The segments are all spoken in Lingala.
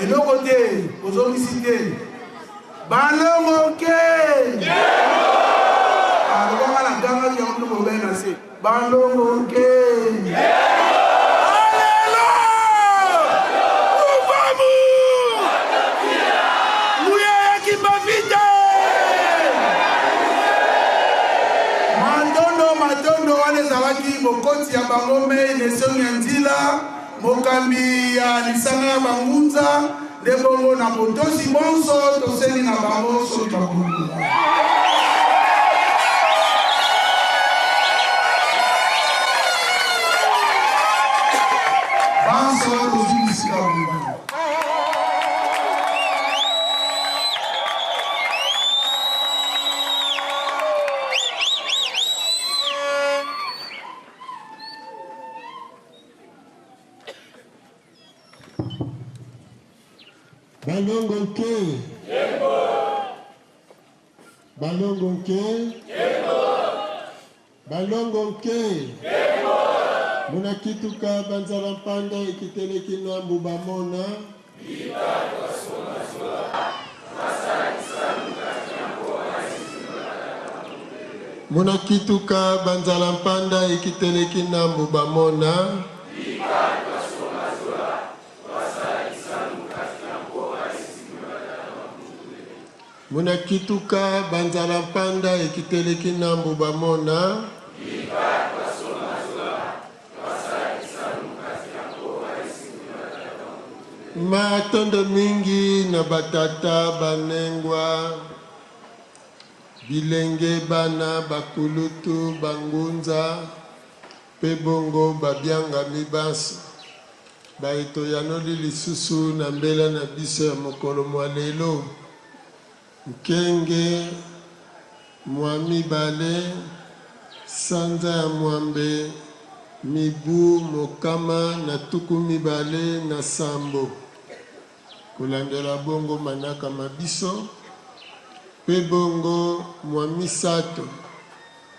Eloko te ozongisi te balongo ke alobanga na gangaki yango bino bolobaki na se balongo ke matondo wana ezalaki bokoti ya bango mei Nesoni ya Nzila, mokambi ya lisanga ya bangunza, nde bongo na botosi bonso tosengi na bango soki bakoluka. Banso tozwi bisika bobima. Balongo nke. Balongo nke. Balongo nke. Munakituka banzala mpanda ekiteleki nambu bamona. Munakituka banzala mpanda ekiteleki nambu bamona. Munakituka banzala mpanda ekiteleki nambu bamona. Matondo mingi na batata banengwa, bilenge, bana, bakulutu, bangunza, mpe bongo babiangami banso baye toyanoli lisusu na mbela na biso ya mokolo mwa lelo, Nkenge mwamibale, sanza ya mwambe, mibu mokama na tuku 27, kolandela bongo manaka ma biso, mpe bongo mwamisato,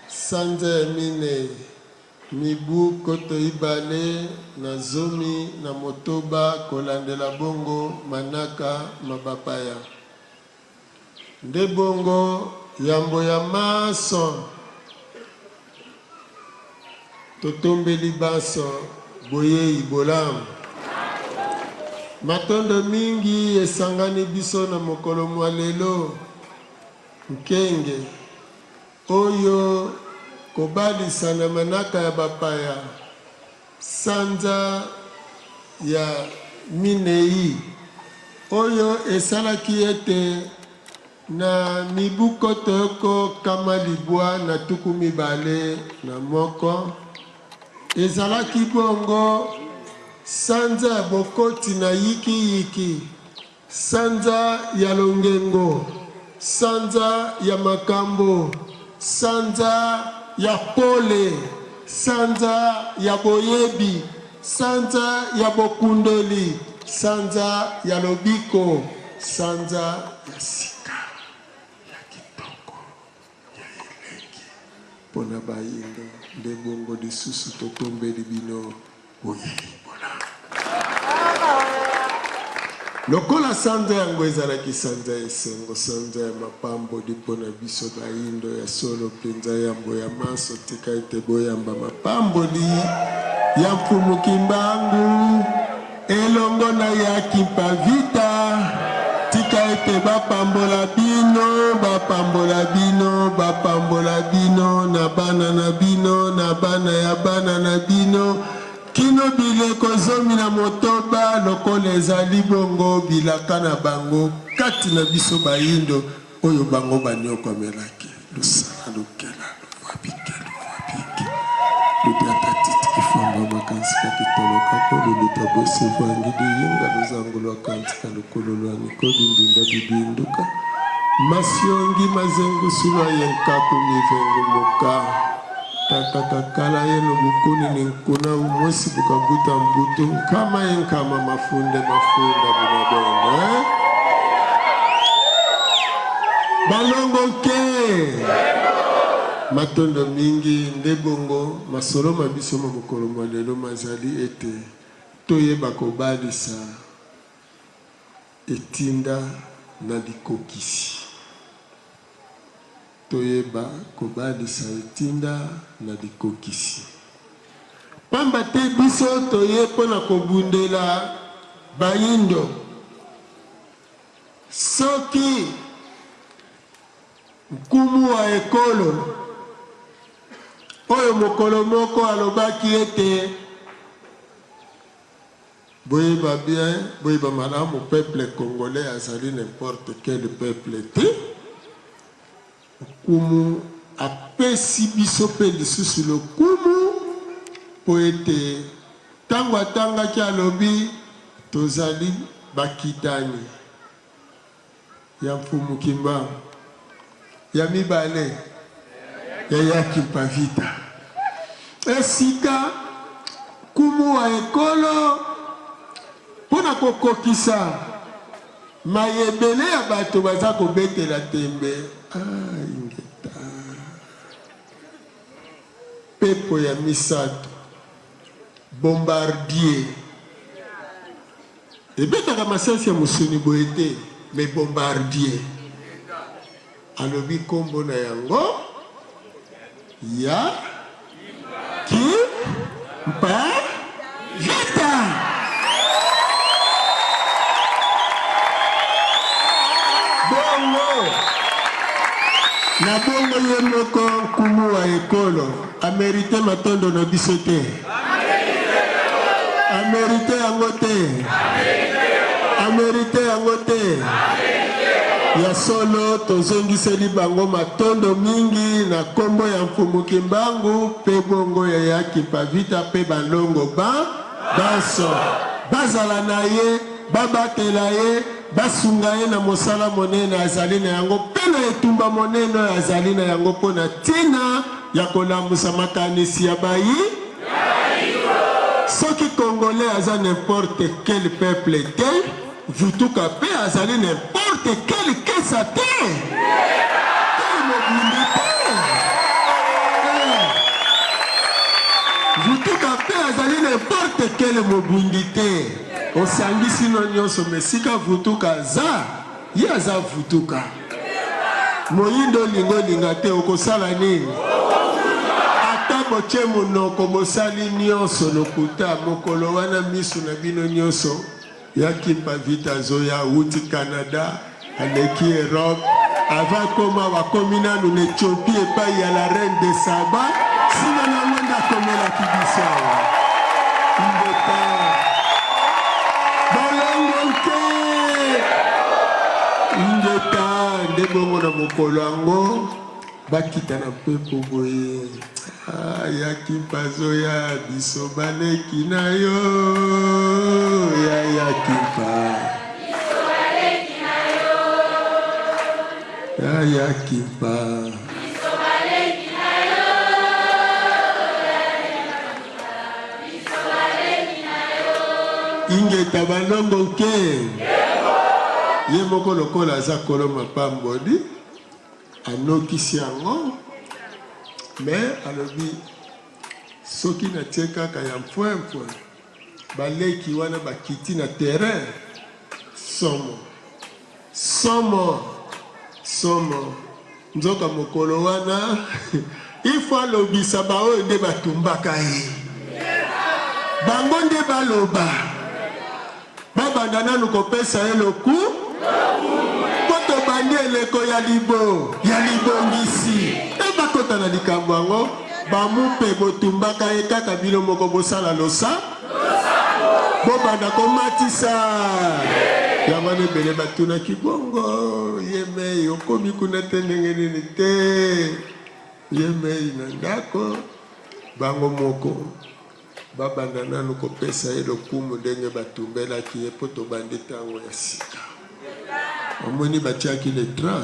sanza ya minei, mibu nkoto 2016, kolandela bongo manaka ma bapaya. Nde bongo yambo ya manso, totombeli banso boyei bolamu. Matondo mingi esangani biso na mokolo mwa lelo, nkenge oyo kobalisa na manaka ya bapaya, Sanza ya minei oyo esalaki ete na mibu 1921, ezalaki bongo sanza ya bokoti na yikiyiki, Sanza ya longengo, sanza ya makambo, sanza ya pole, sanza ya boyebi, sanza ya bokundoli, sanza ya lobiko, sanza ya sika, ya kitoko, ya elengi mpo na bayindo. Nde bongo lisusu totombeli bino boyei bolamu. Lokola sanza yango ezalaki sanza ya esengo, sanza ya mapamboli mpo na biso bayindo, ya solo mpenza, yambo ya manso, tika ete boyamba mapamboli ya Mfumu Kimbangu elongo na ya Kimpa Vita. Tika ete bapambola bino, bapambola bino, bapambola bino na bana na bino, na bana ya bana na bino, kino bileko 16, lokola ezali bongo bilaka na bango kati na biso bayindo oyo bango banyokomelaki. Lusala lukela luvwabike luvwabike ludiata titi kifamba makansi kakitoloka ko luluta bwesi vwangi liyinga luzangu lwa kanti ka lukulu lwa nikodi ndinda bibinduka masiongi mazengusu lwa yenkaku mivengu muka tata kakala yeno bukuni ni nkuna umosi bukabuta mbutu nkama ye nkama mafunde mafunda buna bene eh? Balongo nke matondo mingi nde bongo masolo ma biso ma mokolo mwa lelo mazali ete toyeba kobalisa etinda na likokisi. Toyeba kobalisa etinda na likokisi. Pamba te biso toye mpo na kobundela bayindo. Soki nkumu wa ekolo. oyo mokolo moko alobaki ete, Boyeba bien, boyeba malamu peuple congolais azali n'importe quel peuple te. Nkumu apesi biso mpe lisusu lokumu mpo ete tango atangaki alobi tozali bakitani ya Mfumu Kimbangu, ya mibale ya ya Kimpa Vita. Esika Nkumu wa ekolo mpo na kokokisa Maye ebele ya bato baza kobetela tembe ah ingeta Pepo ya misato bombardier Ebetaka masasi ya mosuni boye te mais bombardier Alobi kombo na yango ya ki mpa vita. Bongo na bongo ye moko nkumu wa ekolo amerite matondo na biso te? Amerite yango te? Amerite yango te? Ya solo, tozongiseli bango matondo mingi na kombo ya Mfumu Kimbangu pe bongo ya ya Kimpa-Vita pe balongo ba banso. Bazala na ye, babatela ye, basunga ye na mosala monene azali na yango pe na etumba monene oyo azali na yango po na tina ya kolamusa makanisi ya bayi. Soki Congolais aza n'importe quel peuple te, Vutuka pe azali n'importe quel kesa te! Quel mobundi te! Eh! Vutuka pe azali n'importe quel mobundi te! Osangisi no nionso mais sika Vutuka aza, ye aza Vutuka. Moyindo olinga olinga te okosala nini? Ata botie monoko bosali nionso lokuta mokolo wana misu na bino nionso Ya Kimpa Vita azoya awuti Canada aleki Europe avant akoma awa akomi nanu na Ethiopie epayi ya la reine de Saba sima na yango nde akomelaki biso awa. Ingeta bolongo nke ingeta nde bongo na mokolo yango Bakita na mpepo boye ah, ya Kimpa azoya biso baleki na yo ya ya Kimpa ya ya Kimpa Ingeta balongo nke ye moko lokola aza kolo mapamboli Anokisi yango mais alobi soki natie kaka ya mfuemfue ba leki wana bakiti na terrain somo somo somo nzoka mokolo wana il faut alobisa ba oyo nde batumbaka ye bango nde baloba Babanda nanu kopesa ye loku mpo tobandi eleko ya libo ya libongisi e bakota na likambo yango bamupe botumbaka ye kaka bino moko bosala losa bobanda komatisa yango wana ebele batunaki bongo ye mei okomi kuna te ndenge nini te ye mei na ndako bango moko Babanda nanu kopesa ye lokumu ndenge batumbelaki ye po tobandi tango ya sika. Omoni batiaki le 30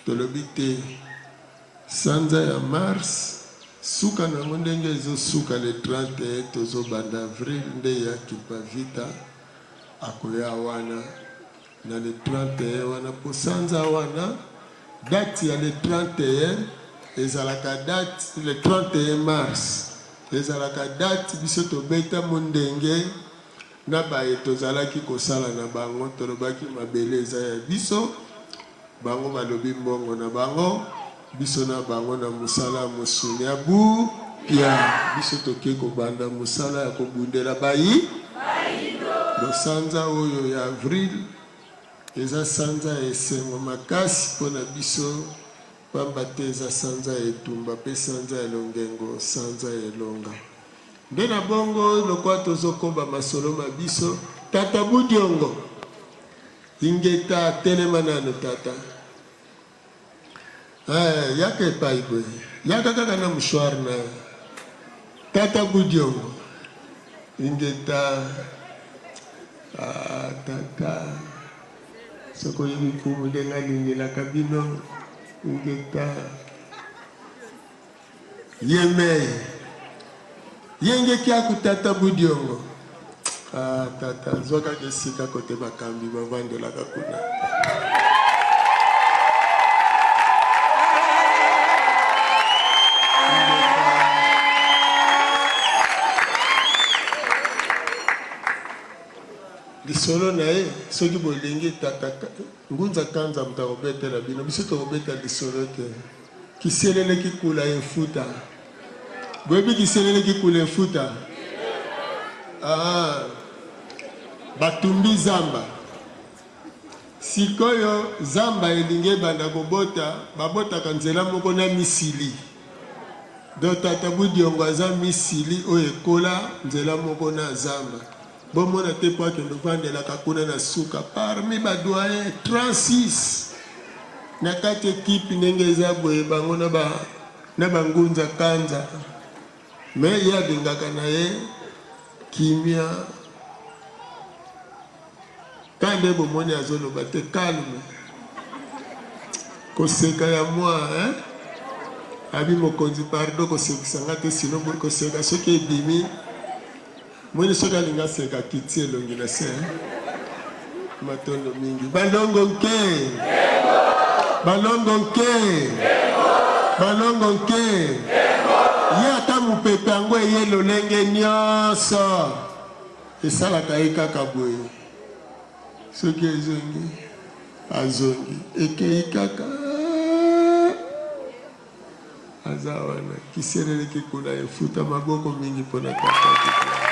tolobi te sanza ya mars suka nango ndenge ezo suka le 31 tozo banda avril nde ya Kimpa Vita akoya wana na le 31 wana po sanza wana date ya le 31 ezalaka date le 31 mars ezalaka date biso tobeta mondenge na baye tozalaki kosala na bango tolobaki mabele eza ya biso bango balobi mbongo na bango biso na bango na mosala ya mosuni ya bu pia biso toke kobanda mosala ya kobundela bayi losanza oyo ya avril eza sanza ya esengo makasi mpo na biso. Pamba te eza sanza ya etumba pe sanza ya longengo, sanza ya elonga. Nde na bongo, lokola tozokoba masolo ma biso, Tata Budiongo, ingeta, telema nanu tata. Eh, yaka epai boye. Yaka kaka na mouchoir na yo. Tata Budiongo, ingeta, ah, tata. Soki oyebi mfumu ndenge alingelaka bino ingeta yemei yenge kiaku tata budiongo ah, tata zwa kaka esika kote bakambi bavandelaka kuna. Lisolo na ye soki bolingi tata Ngunza Kanza moto akobetela bino biso tokobeta lisolo te kiselele kikula efuta boyebi kiselele kikula efuta ah, batumbi zamba sikoyo zamba elingi ebanda kobota babotaka nzela moko na misili donc tata Budiongo aza misili oyo ekola nzela moko na zamba Bomona te po akende ovandelaka kuna na suka parmi ba doyen 36 na kati equipe ndenge eza boye bango na ba na ba ngunza kanza mais ye alingaka na ye kimia ka nde bomoni azoloba te calme koseka ya mwa hein abi mokonzi pardon kosekisa nga te sino koseka soki ebimi Moni soki alingi aseka akiti elongi na se. Matondo mingi. Balongo nke. Balongo nke. Balongo nke. Ye ata mopepe yango eye lolenge nyonso esalaka ye kaka boye. Soki ezongi azongi ekei kaka. Aza wana kiselele kikula efuta maboko mingi pona tata Dikla.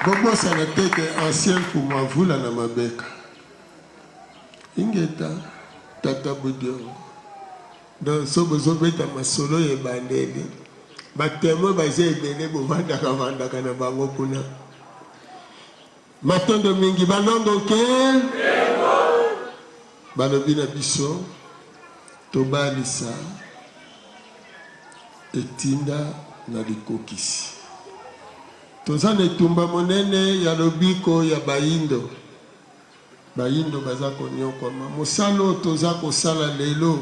Bobosana te ke ancien mfumu avula na mabeka. Ingeta tata Budiongo. Donc so bozobeta masolo ya ebandeli ba temoin baza ebele bovandaka vandaka na bango kuna. Matondo mingi balongo nke balobi na biso tobalisa etinda na likokisi. Toza na etumba monene ya lobiko ya bayindo. Bayindo baza konyokwama. Mosala oyo toza kosala lelo,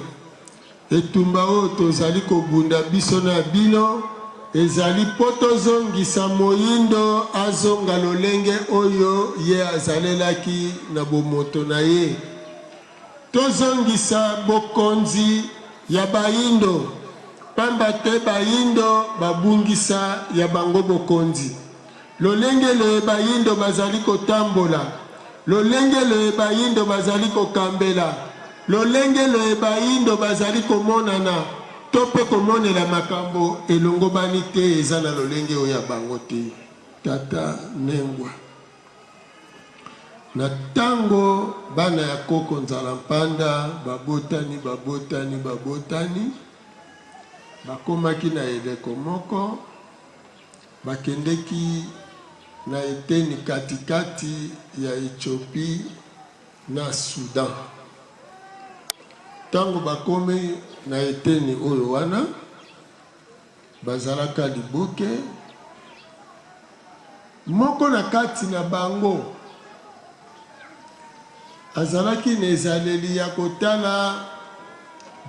etumba oyo tozali kobunda biso na bino, ezali mpo tozongisa moyindo azonga lolenge oyo ye azalelaki na bomoto na ye. Tozongisa bokonzi ya bayindo, pamba te bayindo babungisa ya bango bokonzi. Lolenge loye bayindo bazali kotambola, lolenge loye bayindo bazali kokambela, lolenge loye bayindo bazali komonana to mpe komonela makambo elongobani te eza na lolenge oyo ya bango te. Tata Nengwa. Na tango bana ya koko Nzala Mpanda babotani, babotani, babotani, bakomaki na eleko moko, Bakendeki na eteni katikati ya Ethiopie na Soudan. Ntango bakomi na eteni oyo wana, bazalaka liboke. Moko na kati na bango azalaki na ezaleli ya kotala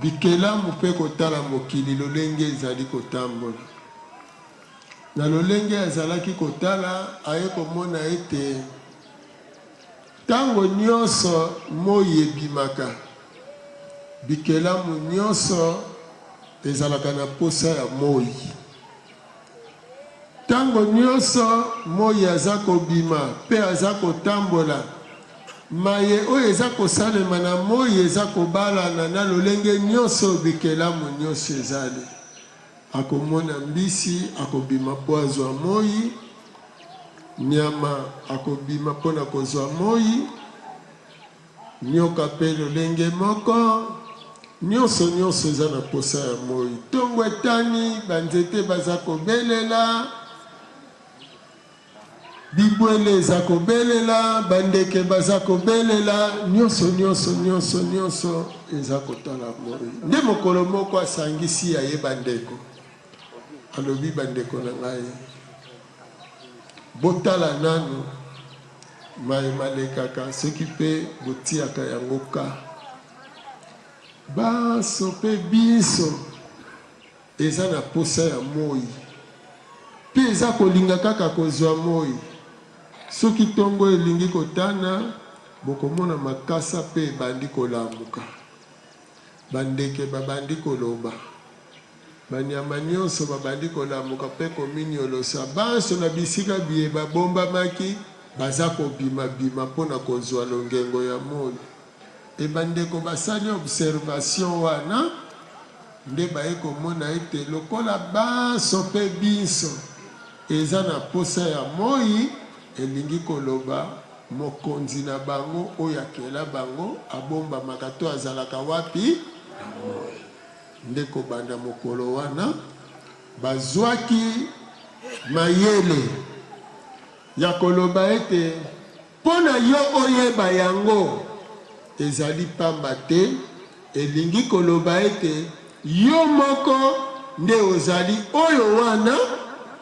bikelamu mpe kotala mokili lolenge ezali kotambola. Na lolenge azalaki kotala, aye komona ete ntango nyonso moi ebimaka, bikelamu nyonso ezalaka na mposa ya moi. Ntango nyonso moi aza kobima mpe aza kotambola, maye oyo eza kosalema na moi eza kobalana na lolenge nyonso bikelamu nyonso ezali. Akomona mbisi, akobima mpo azwa moi. Nyama akobima mpo na kozwa moi, nyoka mpe lolenge moko. Nyonso nyonso eza na posa ya moi. Ntongo etani, banzete baza kobelela, bibwele eza kobelela, bandeke baza kobelela, nyonso nyonso nyonso nyonso eza kotala moi. Nde mokolo moko asangisi ya ye bandeko, alobi, Bandeko na ngai, Botala nanu maye malekaka soki mpe botiyaka yango ka. Banso mpe binso eza na posa ya moyi mpe eza kolinga kaka kozua moyi. Soki tongo elingi kotana, bokomona makasa mpe ebandi kolamuka. Bandeke babandi koloba. Banyama nyonso babandi kolamuka mpe kominiolosa. Banso na bisika biye babombamaki baza kobima-bima mpo na kozua longengo ya moi. E bandeko basali observation wana nde baye komona ete lokola banso mpe binso eza na posa ya moi, elingi koloba mokonzi na bango oyo akela bango abombamaka to azalaka wapi? Na moi. Nde kobanda mokolo wana, bazwaki mayele ya koloba ete, Mpo na yo oyeba yango, ezali mpamba te, elingi koloba ete yo moko nde ozali oyo wana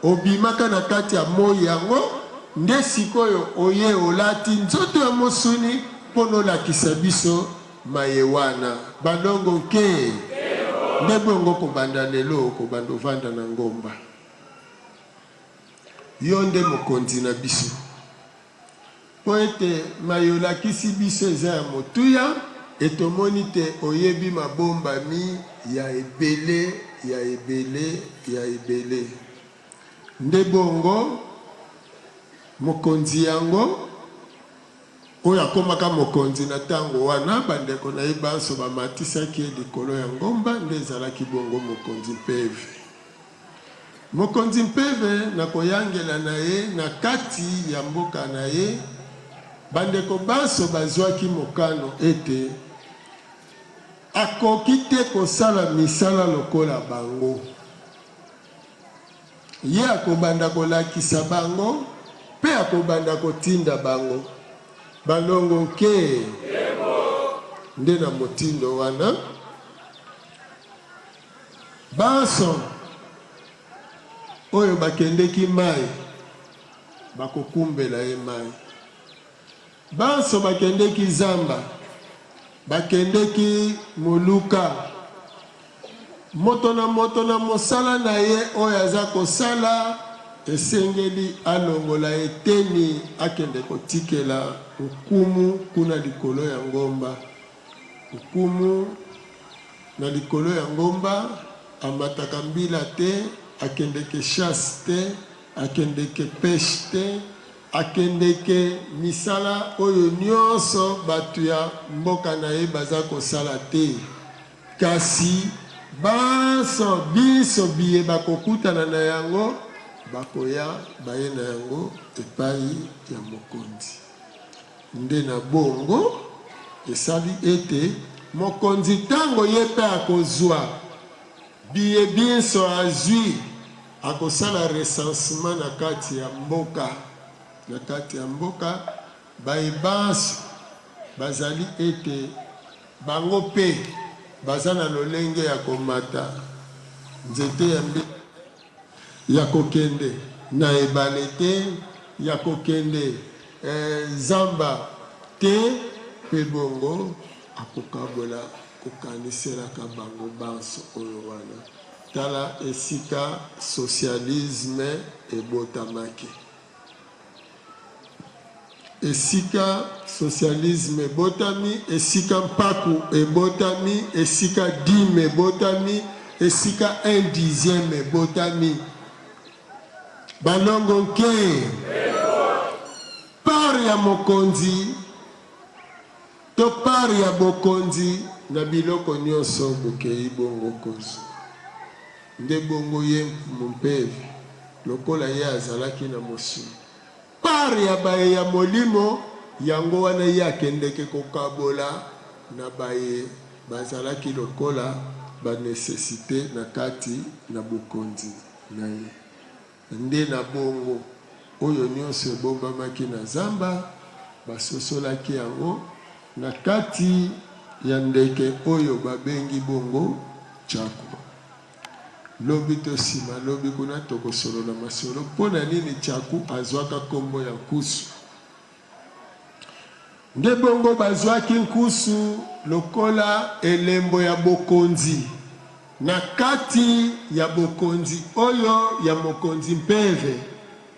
obimaka na kati ya moi yango, nde sikoyo oye olati nzoto ya mosuni mpo n'olakisa biso Maye wana balongo nke nde bongo kobanda lelo okobanda ovanda na ngomba. Yo nde mokonzi na biso. Mpo ete maye olakisi biso eza ya motuya e tomoni te oyebi mabombami ya ebele ya ebele ya ebele. Nde bongo mokonzi yango. Oyo akomaka mokonzi na tango wana, bandeko na ye banso bamatisaki ye likolo ya ngomba, nde ezalaki bongo mokonzi Mpeve. Mokonzi Mpeve na koyangela na ye na kati ya mboka na ye, bandeko banso bazwaki mokano ete akoki te kosala misala lokola bango. Ye akobanda kolakisa bango mpe akobanda kotinda bango balongo nke. Nde na motindo wana, banso oyo bakendeki mai bakokumbela ye mai. Banso bakendeki zamba, bakendeki moluka, moto na moto na mosala na ye oyo aza kosala, esengeli alongola eteni akende kotikela nkumu kuna likolo ya ngomba. Nkumu na likolo ya ngomba amataka mbila te, akendeke chasse te, akendeke peche te, Akendeke misala oyo nionso batu ya mboka na ye baza kosala te, kasi banso binso biye bakokutana na yango bakoya baye na yango epayi ya mokonzi. Nde na bongo esali ete mokonzi tango ye pe akozua biye binso azui, Akosala recensement na kati ya mboka, na kati ya mboka, baye banso bazali ete bango mpe baza na lolenge ya komata nzete ya mbila te, ya kokende na ebale te, ya kokende zamba te, mpe bongo akokabola kokaniselaka bango banso oyo wana. Tala esika socialisme ebotamaki. Esika socialisme ebotami, esika mpaku ebotami, esika dime ebotami, esika un dixième ebotami. Balongo nke! Part ya mokonzi. To part ya bokonzi na biloko nionso bokeyi bongo kozua. Nde bongo ye Mfumu Mpeve, lokola ye azalaki na mosuni. Part ya baye ya molimo, yango wana ye akendeke kokabola na baye bazalaki lokola ba necessite na kati na bokonzi na ye. Nde na bongo, oyo nionso ebombamaki na zamba, basosolaki yango na kati ya ndeke oyo babengi bongo tshaku. Lobi to sima lobi kuna tokosolola masolo mpo na nini Tshaku azwaka kombo ya nkusu. Nde bongo bazwaki nkusu lokola elembo ya bokonzi na kati ya bokonzi oyo ya mokonzi Mpeve.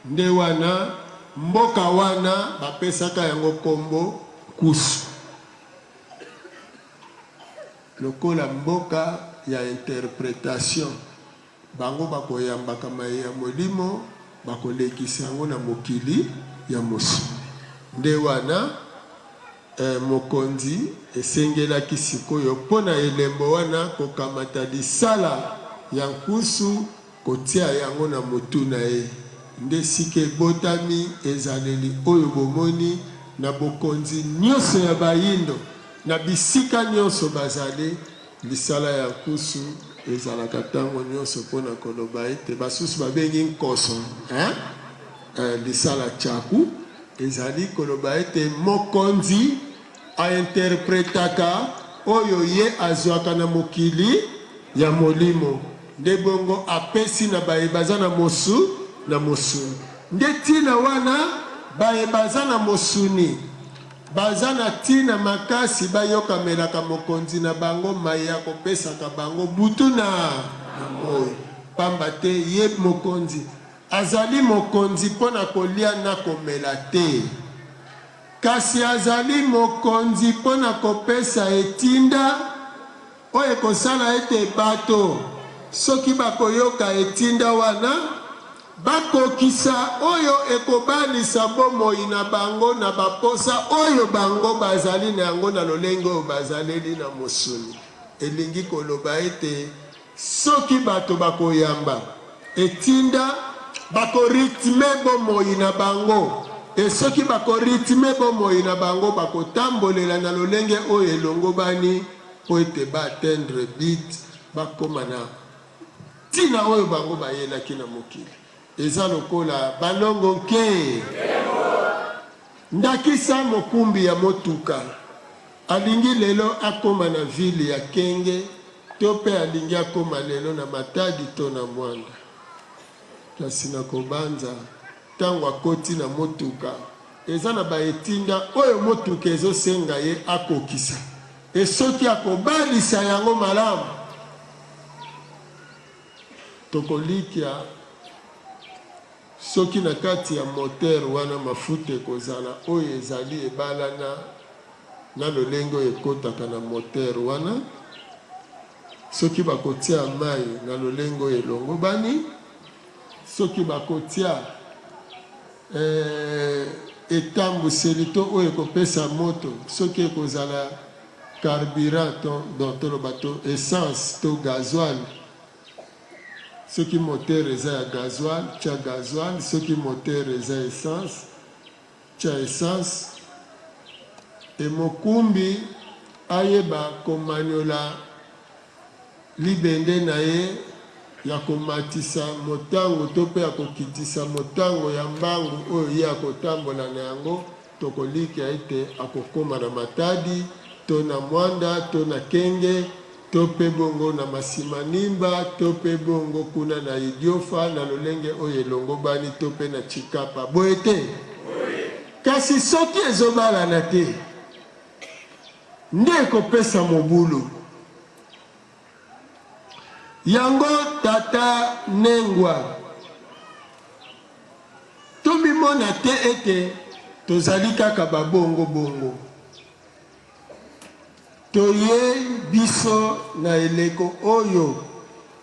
Nde wana mboka wana bapesaka yango kombo Nkusu. Lokola mboka ya interpretation, bango bakoyambaka maye ya molimo, bakolekisa yango na mokili ya mosuni. Nde wana, eh, mokonzi esengelaki sikoyo mpo na elembo wana kokamata lisala ya nkusu kotia yango na motu na ye. Nde sika ebotami ezaleli oyo bomoni na bokonzi nionso ya bayindo, na bisika nionso bazali, lisala ya nkusu ezalaka tango nionso mpo na koloba ete basusu babengi nkoso, hein, eh, lisala tshaku, ezali koloba ete mokonzi A interpretaka oyo ye azuaka na mokili ya molimo, nde bongo apesi na baye baza na mosu na mosuni. Nde tina wana baye baza na mosuni baza na tina makasi bayokamelaka mokonzi na bango maye akopesaka bango butu na na moyi, pamba te ye mokonzi azali mokonzi mpo na kolia na komela te. Kasi azali mokonzi mpo na kopesa etinda oyo ekosala ete bato, soki bakoyoka etinda wana, bakokisa oyo ekobalisa bomoi na bango na baposa oyo bango bazali na yango na lolenge oyo bazaleli na mosuni. Elingi koloba ete Soki bato bakoyamba etinda, bako rythmer bomoi na bango, et soki bako rythmer bomoi na bango, bakotambolela na lolenge oyo elongobani mpo ete ba atteindre but, bakoma na ntina oyo bango bayelaki na mokili. Eza lokola balongo nke. Ndakisa, mokumbi ya motuka alingi lelo akoma na ville ya Kenge to pe alingi akoma lelo na Matadi to na Muanda. Kasi na kobanza, tango akoti na motuka, eza na ba etinda oyo motuka ezo senga ye akokisa. Et soki akobalisa yango malamu, tokolikia soki na kati ya moteur wana mafuta ekozala oyo ezali ebalana na lolenge oyo ekotaka na moteur wana, soki bakotia mayi na lolenge oyo elongobani, soki bakotia eh, etambuseli to oyo ekopesa moto, soki ekozala carburant to, donc toloba to essence to gasoil, soki moteur eza ya gasoil, tia gasoil, soki moteur eza essence, Tia essence et mokumbi ayeba komanyola libende na ye ya komatisa motango to mpe ya kokitisa motango ya mbangu oyo ye akotambola na yango, tokolikia ete akokoma na Matadi to na Muanda to na Kenge to mpe bongo na Masimanimba to mpe bongo kuna na Idiofa na lolenge oyo elongobani to mpe na Tshikapa. Boye te? Kasi soki ezobalana te, nde ekopesa mobulu. Yango Tata Nengwa, tomimona te ete tozali kaka ba bongo bongo. Toyei biso na eleko oyo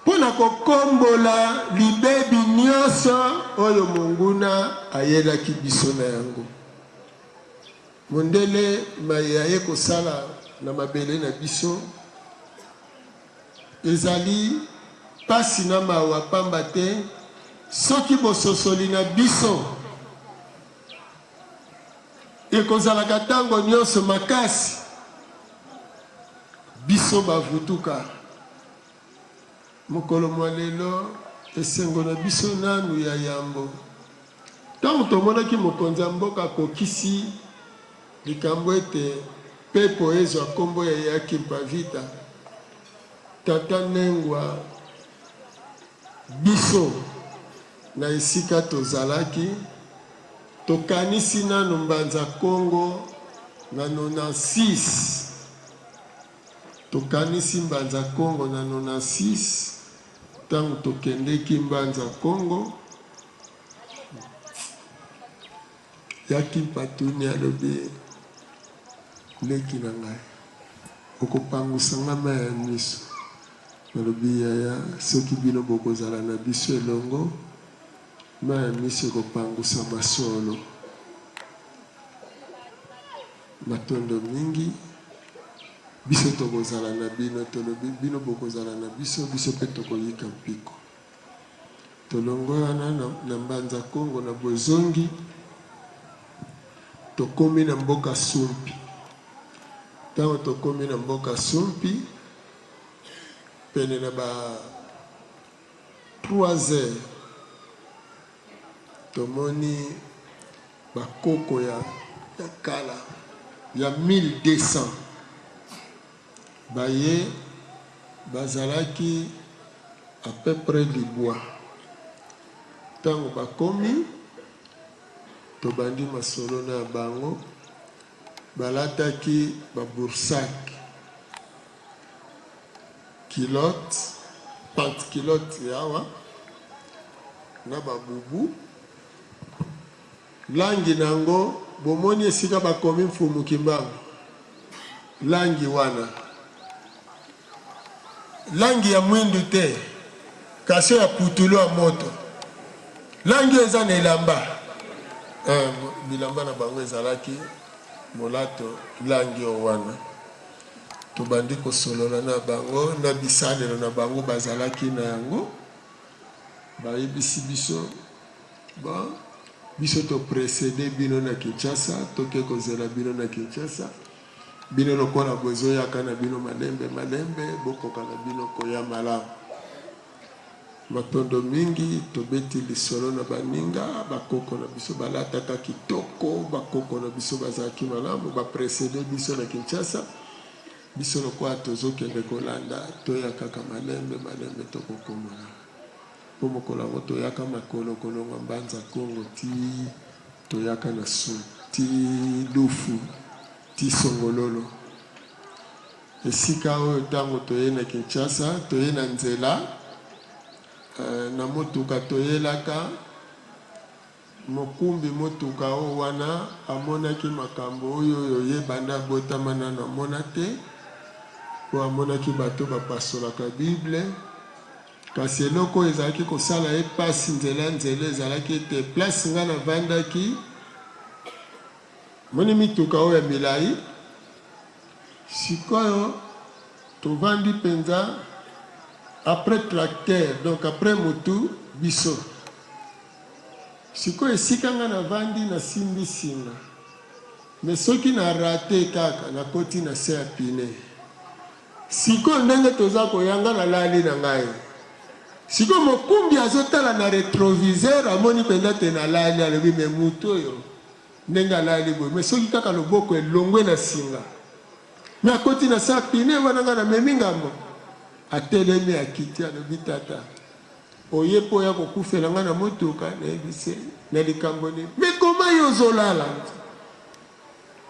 mpo na kokombola libebi nyonso oyo monguna ayelaki biso na yango. Mondele maye aye kosala na mabele na biso ezali pasi na mawa, pamba te soki bososoli na biso. Ekozalaka ntango nyonso makasi. Biso bavutuka, mokolo mwa lelo, esengo na biso nanu ya yambo, ntango tomonaki mokonzi ya mboka akokisi likambo ete pepo ezwa nkombo ya ya Kimpa Vita, Tata Nengua, biso na esika tozalaki, tokanisi nanu Mbanza Kongo na 96. Tokanisi Mbanza Kongo na 96, tango tokendeki Mbanza Kongo, ya Kimpa atuni alobi, Leki na ngai, okopangusa ngai mayi ya miso? Nalobi, Yaya, soki bino bokozala na biso elongo, mayi ya miso ekopangusama solo. Matondo mingi. Biso tokozala na bino. Tolobi, bino bokozala na biso, biso mpe tokoyika mpiko. Tolongwe wana na, na Mbanza Kongo na bozongi, tokomi na mboka Sumpi. Ntango tokomi na mboka Sumpi, pene na ba 3 heures, tomoni bakoko ya, ya kala ya 1200 baye bazalaki à peu près libwa. Ntango bakomi, tobandi masolo na bango, balataki ba boursac, culotte, pante culotte ya awa na ba boubou. Langi na yango, bomoni esika bakomi Mfumu Kimbangu? Langi wana, langi ya mwindu te, kasi oyo ya putulu ya moto. Langi oyo eza na elamba. Eh, bilamba na bango ezalaki molato langi oyo wana. Tobandi kosolola na bango na bisalelo na bango bazalaki na yango. Bayebisi biso Bon, biso to preceder bino na Kinshasa, toke kozela bino na Kinshasa. Bino lokola bozoyaka na bino malembe malembe, bokoka na bino koya malamu. Matondo mingi, tobeti lisolo na baninga, bakoko na biso balataka kitoko, bakoko na biso bazalaki malamu, ba preceder biso na Kinshasa. Biso lokola tozokende kolanda, toya kaka malembe malembe tokokomona. Po mokolo yango toyaka makolo kolongwa Mbanza Kongo ti toyaka na Su ti Lufu ti Songololo. Esika oyo tango toye na Kinshasa toye na nzela na motuka toyelaka Mokumbi motuka oyo wana amonaki makambo oyo oyo ye banda abotama nanu amona te, mpo amonaki bato bapasolaka Bible. Kasi eloko oyo ezalaki kosala ye mpasi nzela nzela ezalaki ete place ngai navandaki, omoni mituka oyo ya milai, sikoyo tovandi mpenza après tracteur, donc après mutu biso. Sikoyo esika nga na vandi na simbi singa mais soki na rate kaka na koti na se ya pine. Sikoyo ndenge toza koya nga na lali na ngai. Sikoyo mokumbi azo tala na retroviseur amoni penza te na lali alobi mais mutu oyo ndenge alali boye mais soki kaka loboko elongwe na singa mais akoti na se ya pine wana nga na memi ngambo. Atelemi akiti alobi tata Oye po oya kokufela nga na motuka? Nayebisi ye, na likambo nini? Mais comment yo ozolala?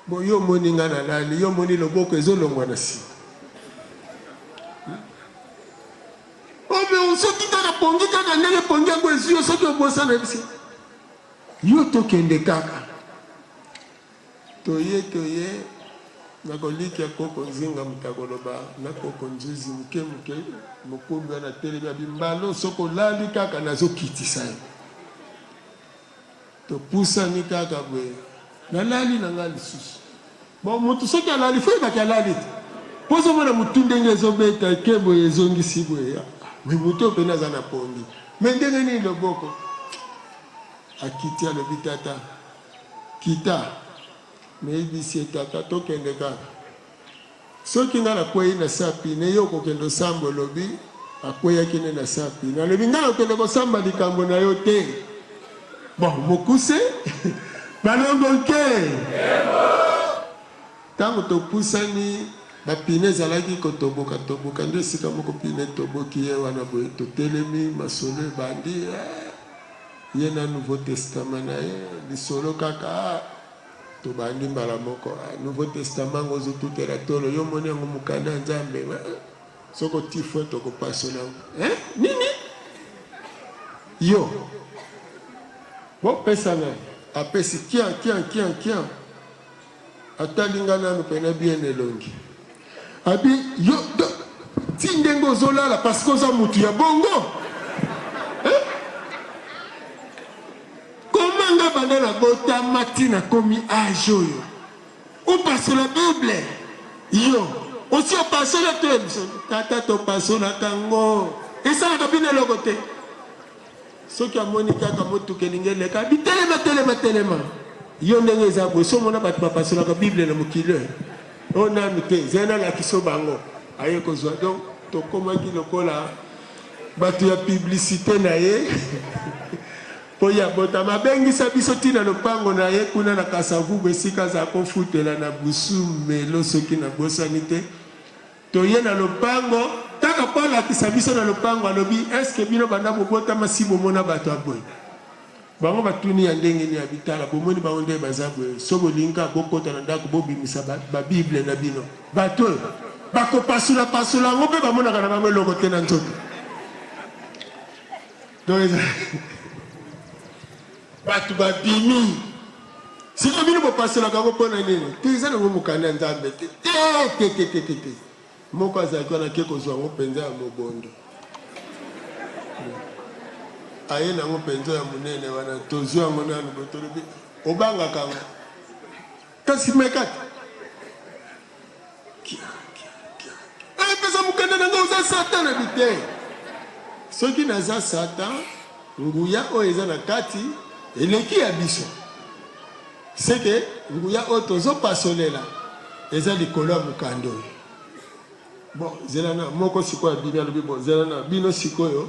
Bon, yo omoni nga nalali, yo omoni loboko ezolongwa na sima. Oh, mais soki kaka pongi kaka ndenge pongi yango ezwi yo, soki obosana, nayebisi ye, yo tokende kaka. Toye toye nakolikia koko nzinga moto akoloba na koko nzuzi moke moke mokumbi wana atelemi abi mbalo soki olali kaka nazokitisa yo topusani kaka boye nalali na ngai lisusu bon moto soki alali fo yebaki alali te mpo ozomona motu ndenge ezobeta eke boye ezongisi boye me moto oyo mpena aza na pongi me ndenge nini loboko akiti alobi tata Kita. Nayebisi ye, Tata, tokende kaka. Soki nga nakweyi na se ya pine, yo okokende osamba. Olobi, akweyaki nde na se ya pine. Alobi, nga nakokende kosamba likambo na yo te. Bon, mokuse, balongo nke! Tango topusani, ba pine ezalaki kotoboka toboka, nde esika moko pine etoboki, ye wana boye, totelemi, masolo ebandi, eh, ye na Nouveau Testament na ye, lisolo kaka, ah, tobandi mbala moko, ah, Nouveau Testament yango ozo tutela tolo, yo omoni yango mokanda ya Nzambe, eh, soki otii fwe tokopasola yango, eh, nini? Yo, bopesa ngai, apesi kia, kia, kia, kia. Atali nga nanu pena bien elongi abi yo do ti ndenge ozo lala parce que oza mutu ya bongo hein comment nga banda na botama ti na komi age oyo opasola bible yo osi opasola to biso tata topasolaka ngo esalaka bino eloko te Soki amoni kaka motuka elingi eleka, abi telema, telema, telema. Yo ndenge eza boye, so omona bato bapasolaka Bible na mokili oyo? Oh nanu te, zela nalakisa bango. Aye kozwa donc tokomaki lokola bato ya publicite na ye mpo ye abotama, abengisa biso ti na lopango na ye kuna na Kasavubu esika azala kofutela na busu melo soki nabosani te. Toye na lopango kaka po alakisa biso na lopango alobi est ce que bino banda bobotama si bomona bato ya boye? Bango batuni ya ndenge nini abi tala bomoni bango ndenge baza boye so bolingi kaka bokota na ndako bobimisa ba bible na bino bato oyo bakopasula pasula yango pe bamonaka na bango eloko te na nzoto donc eza Batu babimi. Sikoyo bino bopasolaka yango mpo na nini? Te, eza nango mokanda ya Nzambe te. Te, te, te, te, te, te. Moko azalaki wana ake kozwa yango mpenza ya mobondo. Aye nango mpenza ya monene wana, tozwi yango nanu boye, tolobi, obangaka yango. Kasi meka te. Kia, kia, kia, kia. Eh, pesa mokanda na ngai, oza Satan na bi te. Soki naza Satan, nguya oyo eza na kati eleki ya biso. Seke nguya oyo tozopasolela eza likolo ya mokanda oyo. Bon, zela na moko sikoyo abimi alobi bon, zela na bino sikoyo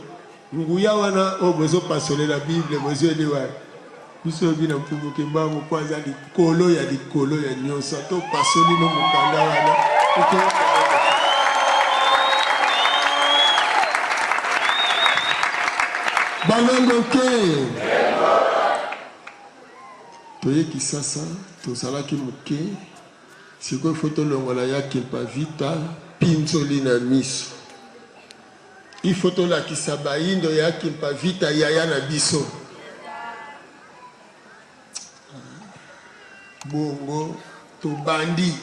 nguya wana oyo bozopasolela Bible bozweli wapi? Biso oyebi na Mfumu Kimbangu mpo aza likolo ya likolo ya nyonso, ata opasoli no mokanda wana Balongo ke toye Kisasa, tozalaki moke. Sikoyo faut tolongola ya Kimpa Vita pinzoli na miso. Il faut tolakisa bayindo ya Kimpa Vita yaya na biso. Bongo tobandi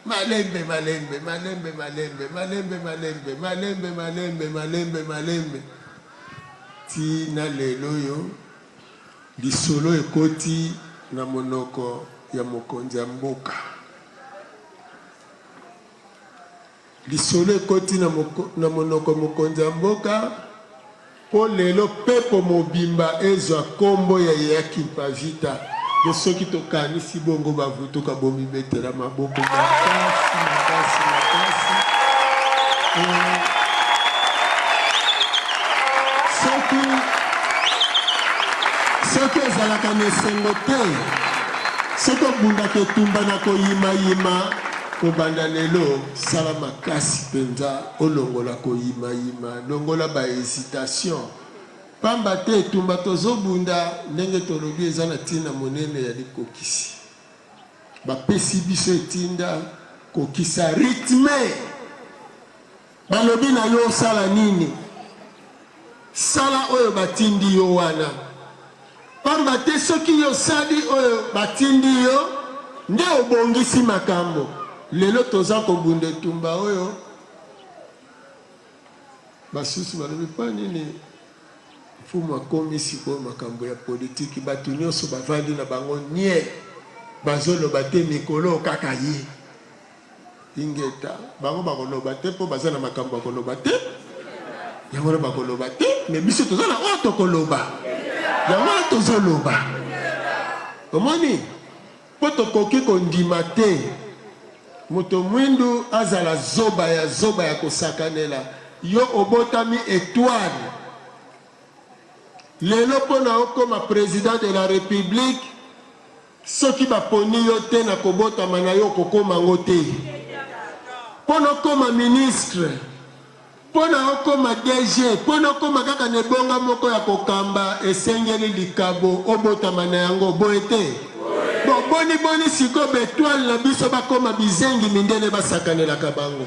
malembe malembe malembe malembe malembe malembe malembe malembe malembe malembe ti na lelo oyo. Lisolo ekoti na monoko ya mokonzi ya mboka. Lisolo ekoti na monoko mokonzi ya mboka mpo lelo pepo mobimba ezwa kombo ya Yaya Kimpa Vita. Nde soki tokanisi bongo bavutuka bomibetela maboko makasi makasi makasi. Soki soki ozalaka na esengo te, soki obundaka etumba na koyimayima, kobanda lelo sala makasi mpenza olongola koyimayima, longola ba hesitation, pamba te etumba tozobunda ndenge tolobi eza na ntina monene ya likokisi. Bapesi biso etinda kokisa rythme. Balobi na yo osala nini? Sala oyo batindi yo wana. Pamba te soki yo osali oyo batindi yo, nde obongisi makambo. Lelo toza kobunda etumba oyo basusu balobi mpo nini Mfumu akomi sikoyo makambo ya politiki, batu nionso bavandi na bango nie, bazoloba te mikolo oyo kaka ye. Ingeta, bango bakoloba te po baza na makambo ya koloba te, yango wana bakoloba te, mais biso toza na oyo tokoloba, yango wana tozoloba. Omoni? Mpo tokoki kondima te moto mwindu azala zoba ya zoba ya kosakanela. Yo obotami etoile lelo mpo na okoma president de la republique, soki baponi yo te na kobotama na yo okokoma yango te. Mpo na okoma ministre, mpo na okoma DG, mpo na okoma kaka na ebonga moko ya kokamba, esengeli likabo obotama na yango, boye te? Bon, boni boni sikoyo ba etoiles na biso bakoma bizengi, mindele basakanelaka bango?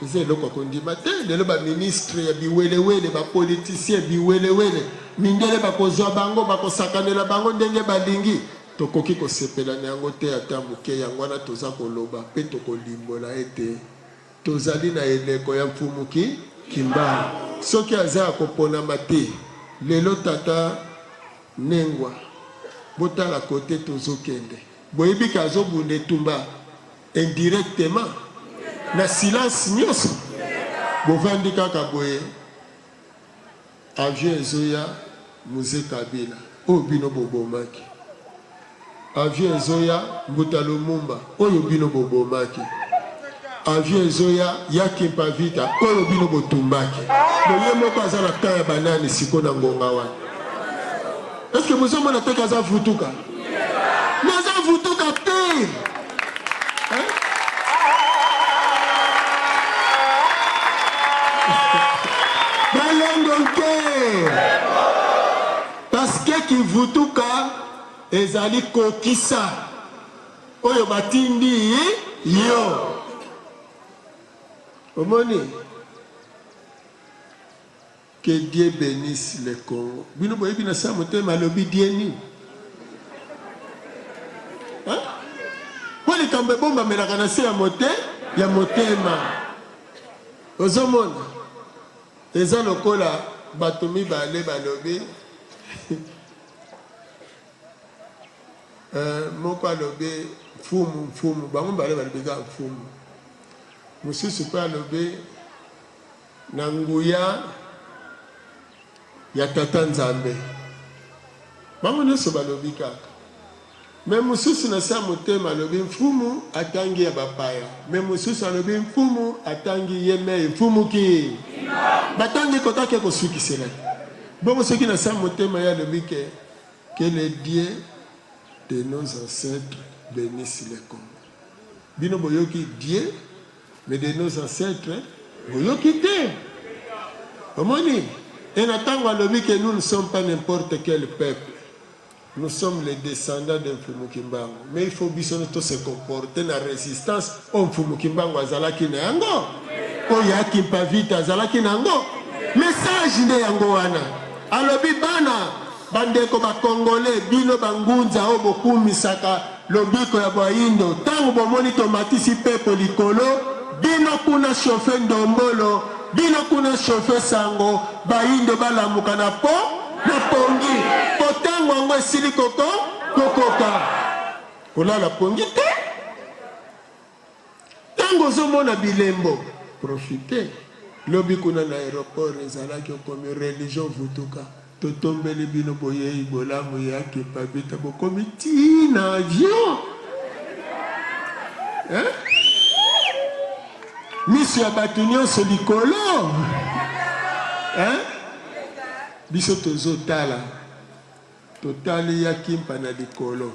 Eza eloko ya kondima te. Lelo ba ministres ya biwelewele, ba politiciens biwelewele, mindele bakozwa bango, bakosakanela bango ndenge balingi. Tokoki kosepela na yango te ata moke. Yango wana toza koloba mpe tokolimbola ete tozali na eleko ya Mfumu Ki, Kimbangu. Soki aza ya koponama te lelo, Tata Nengwa, botala cote tozokende. Boyebi ke azobunda etumba indirectement na silence nioso bovandi kaka boye avion ezoya muze kabila oyo bino bobomaki avion ezoya mbuta lumumba oyo bino bobomaki avion ezoya ya kimpa vita oyo bino botumbaki bo ye moko aza na camp ya banani siko na ngonga wana est ce que bozomona te kaza vutuka Naza vutuka te. Hein? Balongo nke. Parce que kivutuka ezali kokisa oyo batindi yo. Omoni? Que Dieu benisse le Congo. Bino boyebi na sa motema alobi Dieu nini? Hein? Po likambo ebombamelaka na se ya mote ya motema. Ozomona? Eza lokola bato mibale balobi euh, moko alobi mfumu mfumu, bango mibale balobi kaka mfumu. Mosusu mpe alobi Na nguya ya Tata Nzambe. Bango nionso balobi kaka. Mais mosusu na se ya motema alobi Mfumu atangi ya bapaya. Mais mosusu alobi Mfumu atangi ye mei Mfumu ki. Batangi kota ake kosukisela ye. Bongo soki na se ya motema ye alobi ke que le Dieu de nos ancetres benisse le Congo. Bino boyoki Dieu Mais de nos ancetres boyoki te omoni et na tango alobi que nous ne sommes pas n'importe quel peuple nous sommes les descendants de Mfumu Kimbangu mais il faut biso to se comporter na resistance oyo Mfumu Kimbangu azalaki na yango oyo ya Kimpa Vita azalaki na yango message nde yango wana alobi bana Bandeko ba Congolais, bino ba ngunza oyo bokumisaka lobiko ya boindo, tango bomoni tomatisi pepo likolo, bino kuna chauffer ndombolo, bino kuna chauffer sango, bayindo balamuka na po na pongi, po tango yango esili koko kokoka. Kolala pongi te. Tango ozo mona bilembo, profiter. Lobi kuna na aeroport ezalaki okomi religion vutuka totombeli bino boyeyi bolamu ya kimpa vita bokomi ti na avion hein? Miso ya bato nyonso likolo hein? Biso tozotala totali ya kimpa na likolo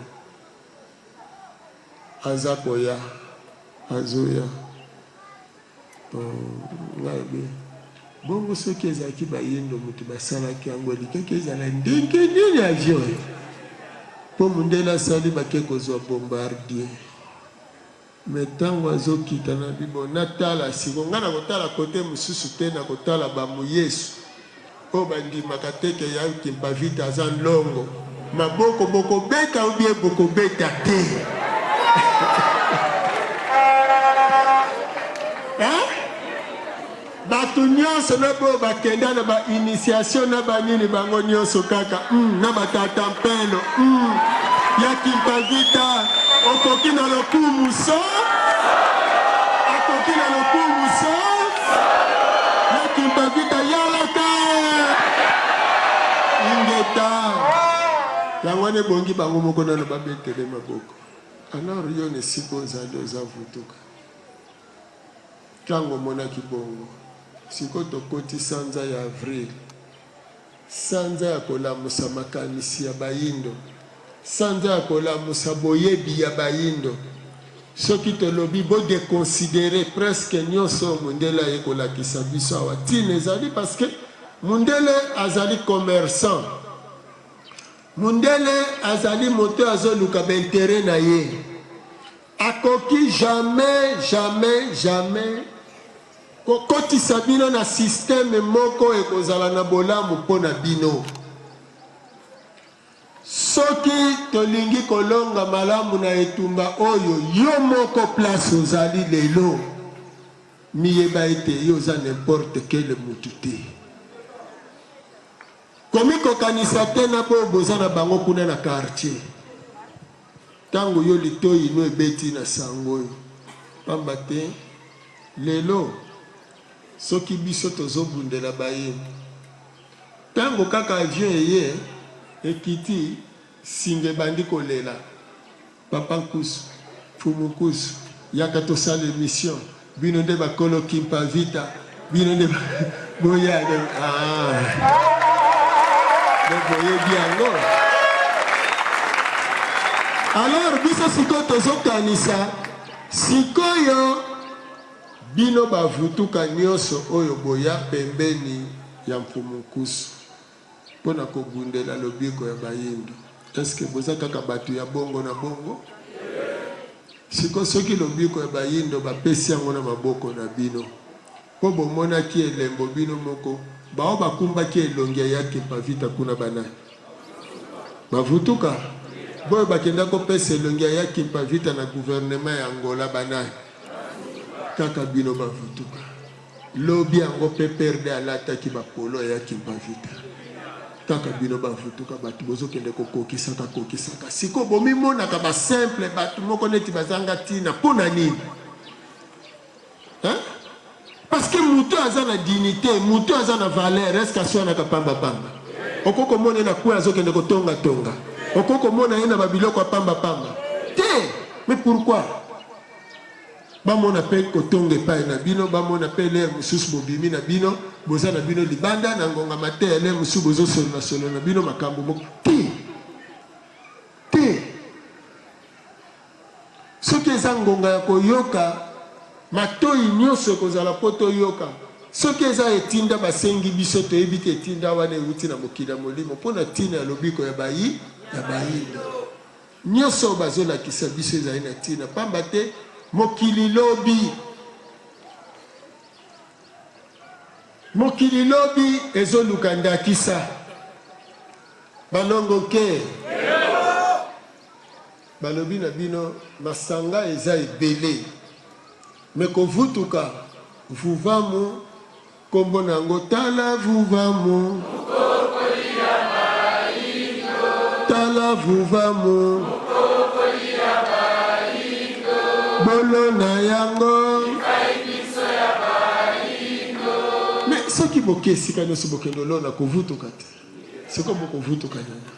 Aza koya azoya nga alobi bongo soki ezalaki bayindo mutu basalaki yango elikaki ezala ndenge nini avion oyo po mundele asali bake kozwa bombardier me ntango azokita na bibo natala siko nga nakotala kote mosusu te nakotala bamuyesu Oyo ba ndimaka te ke ya Kimpavita aza nlongo maboko boko beta ou bien boko beta te hein? Bato nyonso na boyo bakenda na ba initiation na ba nini bango nyonso kaka mm, na batata mpelo mm, ya Kimpavita okoki na lokumu so akoki na lokumu so ya Kimpavita yalaka ingeta yango wana ebongi bango moko nano babetele maboko. Alors yo na esika ozali oza vutuka. Tango omonaki bongo, sikoyo tokoti sanza ya avril, sanza ya kolamusa makanisi ya bayindo, sanza ya kolamusa boyebi ya bayindo. Soki tolobi bo deconsiderer presque nionso oyo mundele aye kolakisa biso awa, tina ezali parce que mundele azali commerçant. Mundele azali moto oyo azoluka ba interets na ye. Akoki jamais, jamais, jamais kokotisa bino na système moko ekozala na bolamu mpo na bino. Soki tolingi kolonga malamu na etumba oyo, yo moko place ozali lelo, miyeba ete yo oza n'importe quel mutu te. Komikokanisa te na boyo boza na bango kuna na quartier. Tango yo litoyi no ebeti na sango oyo, pamba te lelo soki biso tozo bundela baye, tango kaka avion eye ekiti singa ebandi kolela. Papa Nkusu, Mfumu Nkusu, yaka tosala emission, bino nde bakolo Kimpa Vita, bino nde boya donc ah. Donc boyebi yango. Alors biso sikoyo tozokanisa sikoyo bino bavutuka nyonso oyo boya pembeni ya Mfumu Nkusu mpo na kobundela lobiko ya bayindo. Est ce que boza kaka batu ya bongo na bongo? Siko soki lobiko ya bayindo bapesi yango na maboko na bino mpo bomonaki elembo bino moko, baoyo bakumbaki elongi ya ya Kimpa Vita kuna banani? Bavutuka? Boyo bakenda kopesa elongi ya ya Kimpa Vita na gouvernement ya Angola banani? Kaka bino bavutuka. Lobi yango PPRD alataki ba polo ya Kimpa Vita. Kaka bino ba vutuka batu bozo kende ko kokisaka kokisaka. Sikoyo bomimonaka ba simple batu moko neti bazanga tina pona nini? Hein? Parce que mutu aza na dignité, mutu aza na valeur, est-ce qu'aswanaka pamba pamba? Okoki komona ye na coin azokende kotonga tonga. Okoki komona ye na ba biloko ya pamba pamba. Te! Mais pourquoi? Bamona pe kotonga epai na bino, bamona pe l'heure mosusu bobimi na bino, boza na bino libanda na ngonga mateya, l'heure mosusu bozosolola solola na bino makambo moko te te. Soki eza ngonga ya koyoka, matoyi nionso ekozala po toyoka. Soki eza etinda basengi biso, toyebi te etinda wana ewuti na mokili ya molimo po na tina ya lobiko ya bayi ya bayindo. Nionso oyo bazolakisa biso ezali na tina, pamba te mokili lobi, mokili lobi ezoluka ndakisa. Balongo nke balobi na bino masanga eza ebele me kovutuka vuvamu Kombo na yango tala vuvamu. Tala vuvamu. Bolo na yango. Mais soki boke esika nyonso bokende olona kovutuka te. Sikoyo bokovutuka nini?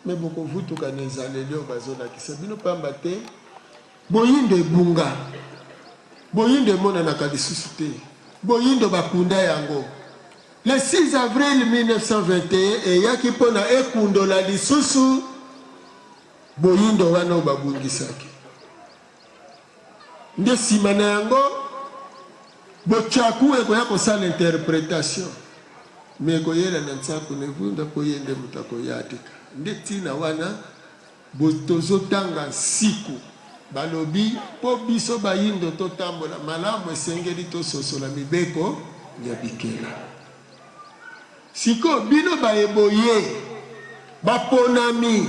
Mais bokovutuka na ezaleli oyo bazolakisa bino pamba te. Boyindo ebunga, boyindo emonanaka lisusu te, boyindo bakunda yango. Le 6 avril 1921 eyaki mpo na ekundola lisusu boyindo wana oyo babungisaki. Nde nsima na yango, Botshaku ekoya kosala interpretation, mais ekoyela na Nsaku ne Vunda mpo ye nde moto akoyadika. Nde ntina wana Bo tozo tanga nsiku. Balobi po biso bayindo totambola malamu esengeli tososola mibeko mya bikela. Sikoyo bino baye boye baponami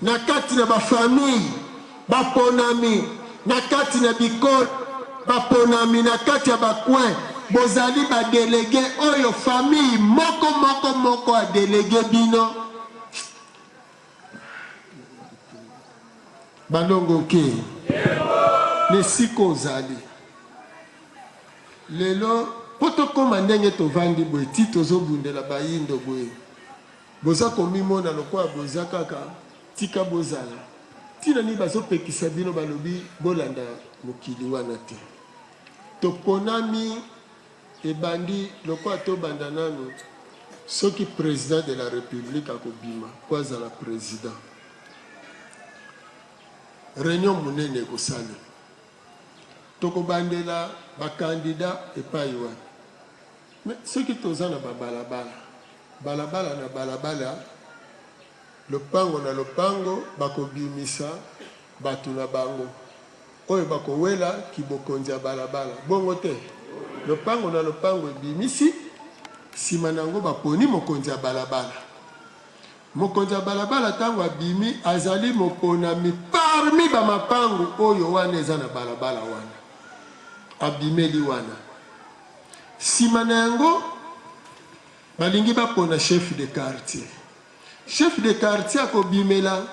na kati na ba famille, baponami na kati na bikolo, baponami na kati ya ba coin, bozali ba delegue oyo famille moko moko moko a delegue bino. Balongo ke na esika ozali lelo mpo tokoma ndenge tovandi boye ti tozobundela bayindo boye boza komimona lokola boza kaka tika bozala. Ntina nini bazopekisa bino, balobi bolanda mokili wana te? Toponami ebandi lokola tobanda nanu, soki president de la republique akobima mpo azala president, reunion monene ekosalema, tokobandela ba candidats epayi wapi? Mais soki toza na ba balabala, balabala na balabala, lopango na lopango bakobimisa bato na bango oyo bakowela kibokonzi ya balabala. Bongo te? Lopango na lopango ebimisi, sima na yango baponi mokonzi ya balabala. Mokonzi ya balabala tango abimi azali moponami parmi ba mapango oyo wana eza na balabala wana. Abimeli wana. Sima na yango balingi bapona chef de quartier. Chef de quartier akobimela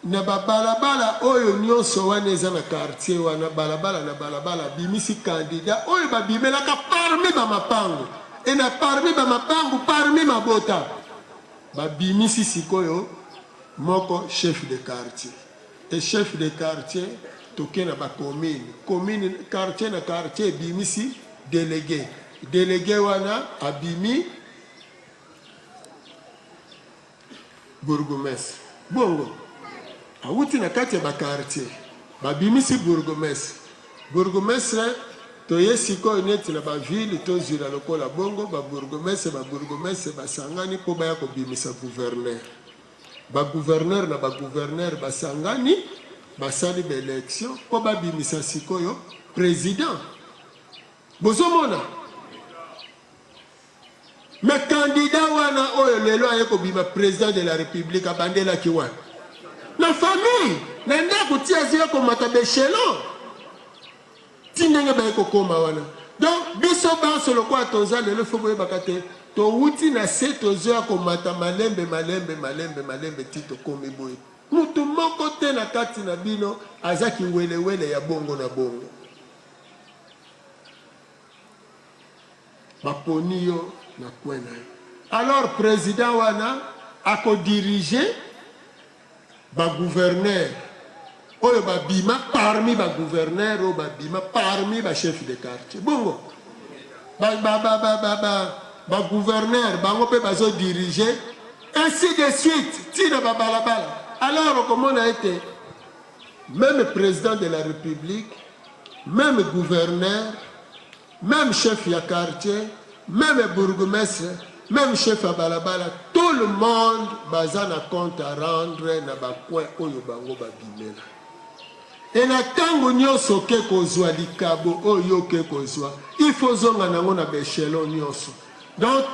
na ba balabala oyo nionso wana eza na quartier wana, balabala na balabala abimisi candidat oyo babimelaka parmi ba mapango et na parmi ba mapangu parmi mabota. Babimisi sikoyo moko chef de quartier et chef de quartier toke na ba commune, commune quartier na quartier ebimisi delegue, delegue wana abimi bourgmestre. Bongo awuti na kati ya ba quartier babimisi bourgmestre, bourgmestre toye sikoyo neti na ba ville tozwila lokola bongo ba bourgmestre, ba bourgmestre basangani mpo baya kobimisa gouverneur, ba gouverneur na ba gouverneur basangani basali ba election mpo babimisa sikoyo president. Bozomona? Mais candidat wana oyo lelo aye kobima president de la republique abandelaki wapi? Na famille, na ndako ti azoya komata ba echelon ti ndenge baye kokoma wana. Donc biso banso lokola toza lelo faut boyebaka te towuti na se tozoya komata malembe malembe malembe malembe ti tokomi boye. Mutu moko te na kati na bino aza kiwelewele ya bongo na bongo. Baponi yo na coin na yo. Alors president wana ako diriger ba gouverneurs oyo babima parmi ba gouverneurs oyo babima parmi ba chefs de quartier. Bongo ba ba ba ba ba ba, ba gouverneurs bango pe bazo diriger ainsi de suite ti na ba balabala. Alors okomona ete meme president de la republique, meme gouverneur, Meme chef ya quartier, meme bourgmestre, meme chef ya balabala, tout le monde baza na compte à rendre na ba coin oyo bango ba bimela. Et na tango nionso oke kozua likabo oyo yo oke kozua, il faut ozonga na yango na ba echelons nionso. Donc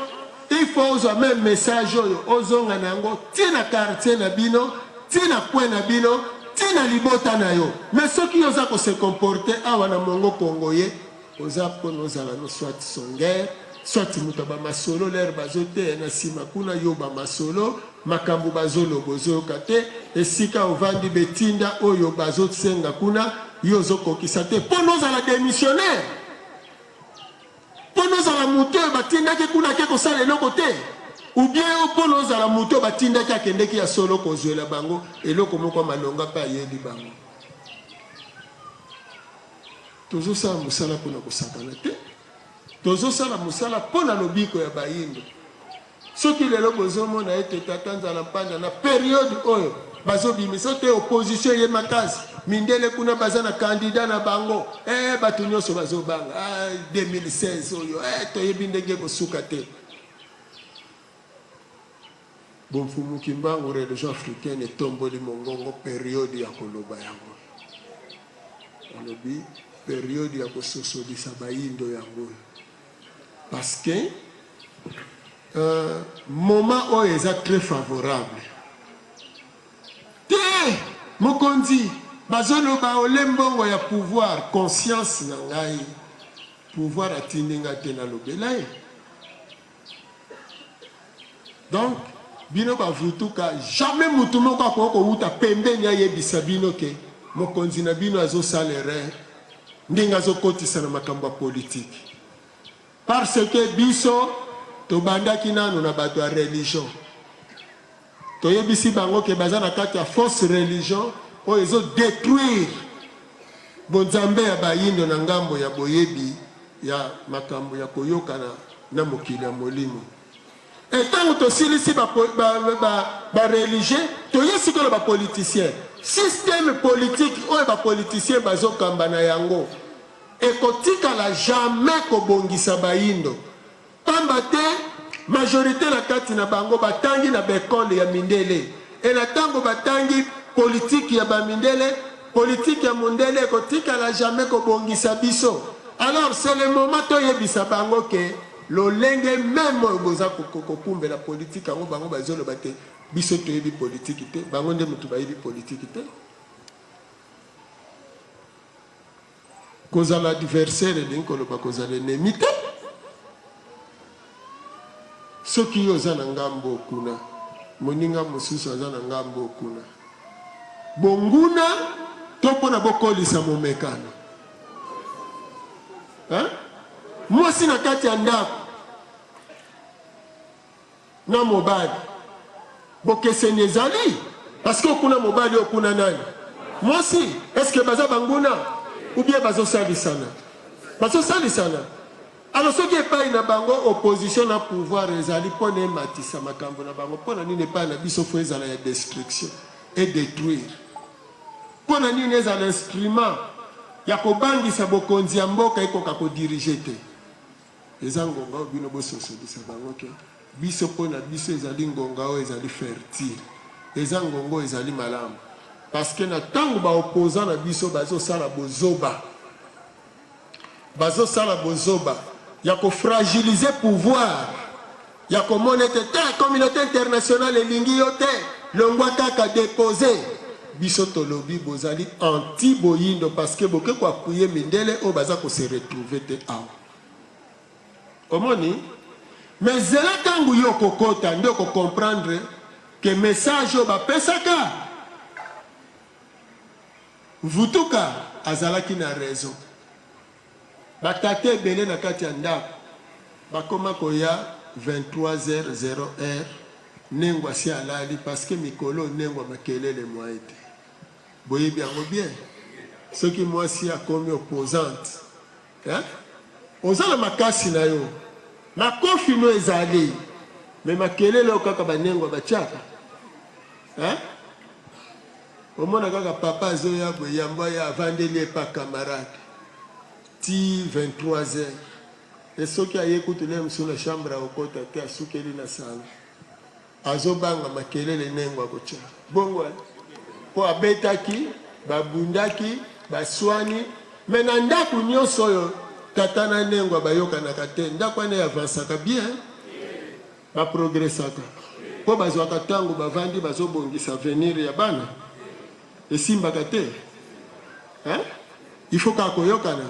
il faut ozua meme message oyo ozonga na yango ti na quartier na bino, ti na coin na bino, ti na libota na yo. Mais soki yo oza ko se comporter awa na mongo kongo ye oza pona ozala no soit songuer, soit moto ya ba masolo l'heure bazo teya na sima kuna yo ba masolo, makambo bazo loba ozo yoka te, esika ovandi betinda oyo bazo senga kuna yo ozo kokisa te pona ozala demissionnaire. Pona ozala moto oyo batindaki kuna ake kosala eloko te? Ou bien pona ozala moto oyo batindaki akendeki ya solo kozuela bango eloko moko ya malonga pe ayeli bango? Tozosala mosala pona kosakana te. Tozosala mosala pona lobiko ya bayindo. Soki lelo bozo mona ete tata Nzala Mpanda na periode oyo bazo bimisa te opposition eye makasi, mindele kuna baza na candidat na bango eh batu nionso bazo banga ah 2016 oyo eh toyebi ndenge eko suka te. Bo Mfumu Kimbangu religion africaine etomboli mongongo periode ya koloba yango oyo. Alobi periode ya kososolisa bayindo yango oyo. Parce que moment oyo eza très favorable te mokonzi bazoloba ole mbongo ya pouvoir conscience na ngai pouvoir atindi ngai te nalobela ye donc bino bavutuka jamais mutu moko akoki kowuta pembeni ayebisa bino ke mokonzi na bino azosala erreur ndenge azokotisa na makambo ya politique. Parce que biso tobandaki nanu na bato ya religion. Toyebisi bango ke baza na kati ya fausse religion. oyo ezo detruire bonzambe ya bayindo na ngambo ya boyebi ya makambo ya koyokana na mokili ya molimo. Et tango tosilisi ba, ba, ba, ba religieux, toye sikoyo na ba politiciens. Système politique oyo ba politiciens bazokamba na yango ekotikala jamais kobongisa bayindo. Pamba te majorite na kati na bango batangi na ba ecoles ya mindele et na tango batangi politique ya ba mindele, politique ya mundele ekotikala jamais kobongisa biso. Alors c'est le moment toyebisa bango que lolenge meme oyo boza kokumbela politique yango bango bazoloba te biso toyebi politique te, bango nde mutu bayebi politique te. Kozala adversaire elingi koloba kozala ennemi te. Soki yo oza na ngambo oyo kuna, moninga mosusu aza na ngambo oyo kuna, bonguna to mpo na bokolisa momekano? Hein? Mwasi na kati ya ndako na mobali bokeseni ezali parce que okuna mobali okuna nani mwasi est ce que baza banguna ou bien bazosalisana bazosalisana alors soki epai na bango opposition na pouvoir ezali mpo na ematisa makambo na bango mpo na nini epai na biso fo ezala ya destruction et détruire mpo na nini ezala instrument ya kobangisa bokonzi ya mboka ekoka kodirige te Eza ngonga oyo bino bososolisa bango ke biso mpo na biso ezali ngonga oyo ezali fertile, eza ngonga oyo ezali malamu parce que na tango ba opposants na biso bazo sala bozoba, bazo sala bozoba ya ko fragiliser pouvoir, ya komona ete te communaute internationale elingi yo te, longwa kaka deposer. Biso tolobi bozali anti boyindo parce que boke ko appuyer mindele oyo baza ko se retrouver te awa. Omoni? Mais zela tangu yo okokota nde oko comprendre que message oyo bapesaka Vutuka azalaki na raison. Ba tata ebele na kati ya ndaku bakoma koya 23h 00 Nengwa asi alali parce que mikolo oyo Nengwa makelele moyen te. Boyebi yango bien. Soki mwasi akomi opposante hein? Oza na makasi na yo. Makofi no ezali. Mais makelele oyo kaka ba Nengwa batiaka. Hein? Omona kaka papa azoya boye yambo aya avandeli epa camarade ti 23 heures et soki aye kutu le mosusu na chambre akokota te asukeli na salon azobanga makelele nengo akotia bongo po abetaki babundaki baswani mais na ndako nyonso oyo tata na nengwa bayokanaka te ndako wana eavansaka bien Ba progressaka po bazwaka tango bavandi bazo bongisa avenir ya bana esimbaka te hein il faut kaka koyokana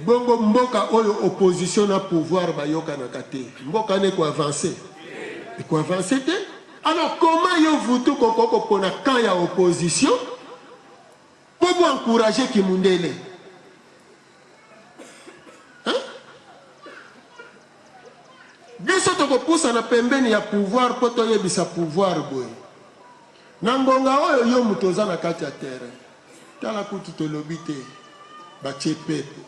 bongo mboka oyo opposition na pouvoir bayokanaka te mboka wana eko avancer eko avancer te alors comment yo vutuka okoki kopona camp ya opposition po bo encourager kimundele hein Biso tokopusana pembeni ya pouvoir mpo toyebisa pouvoir boye na ngonga oyo yo moto oza na kati ya terrain tala kutu tolobi te batie pepo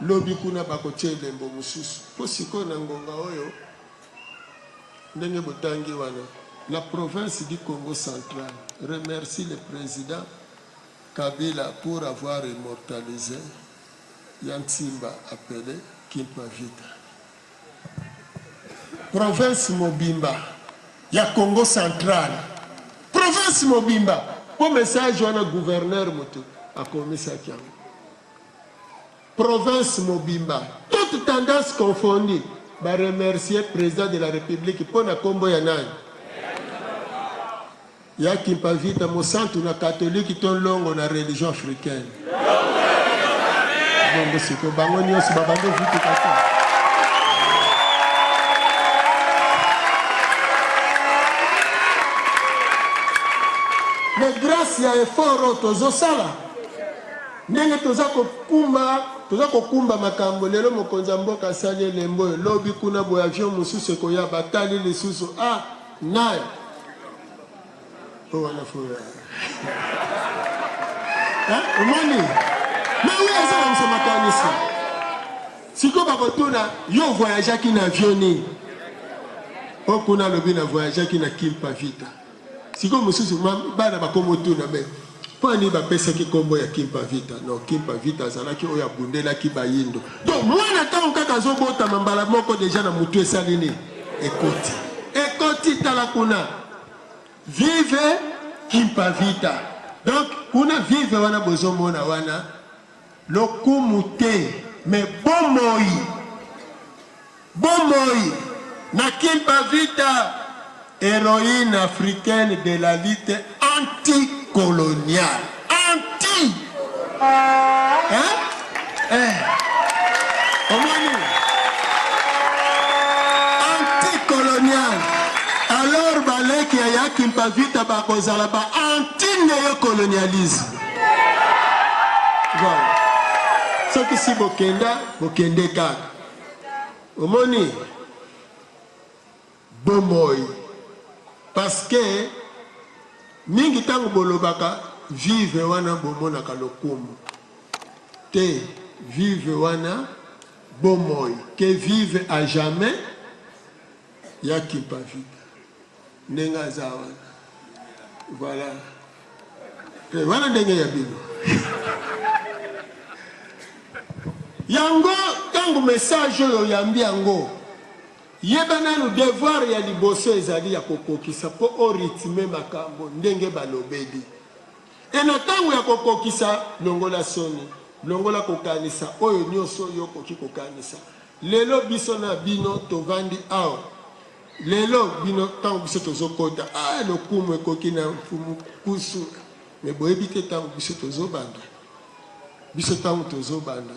lobi kuna bakotia elembo mosusu mpo sikoyo na ngonga oyo ndenge botangi wana la province du Congo central remercie le président Kabila pour avoir immortalisé ya Nsimba appele Kimpa Vita. Province mobimba ya Congo central, province mobimba po message wana gouverneur moto akomisaki yango. Province mobimba toute tendance confondue ba remercier president de la republique po na kombo ya nani? Ya Kimpa Vita mosantu na catholique to nlongo na religion africaine? Bongo siko bango nyonso babandi ovutuka te. Mais grâce ya effort oyo tozosala ndenge toza kokumba toza kokumba makambo lelo mokonzi ya mboka asali elembo oyo lobi kuna boye avion mosusu ekoya batali lisusu ah nani oyo wana fo. Omoni? Mais oui, ezolongisa makanisi. Sikoyo bakotuna yo voyageaki na avion nini? Oyo kuna alobi na voyageaki na Kimpa Vita. Sikoyo mosusu bana bakomotuna me mpo nini bapesaki nkombo ya Kimpa Vita? Non, Kimpa Vita azalaki oyo abundelaki bayindo. Donc mwana ntango kaka azobotama mbala moko deja na mutu esali nini? Ekoti. Ekoti, tala kuna. Vive Kimpa Vita. Donc kuna vive wana bozomona wana lokumu te mais bomoi. Bomoi na Kimpa Vita, heroïne africaine de la lutte anticoloniale. Anti! Hein? Eh. Omoni? Anticoloniale. Alors baleki ya ya Kimpa Vita bakozala ba anti-néocolonialisme. Voilà. Soki si bokenda, bokende kaka. Omoni bomoi parce que mingi tango bolobaka vive wana bomonaka lokumu te vive wana bomoi que vive à jamais ya kimpa vita ndenge aza wana voilà eh, wana ndenge ya bino yango ntango message oyo oyambi yango yeba nanu devoir ya liboso ezali ya kokokisa mpo oritme makambo ndenge balobeli e na ntango ya kokokisa longola soni longola kokanisa oyo nyonso oyo okoki kokanisa lelo biso na bino tovandi awa Lelo bino tango biso tozo kota ah lokumu ekoki na mfumu kusu mais boyebi te tango biso tozo banda biso tango tozo banda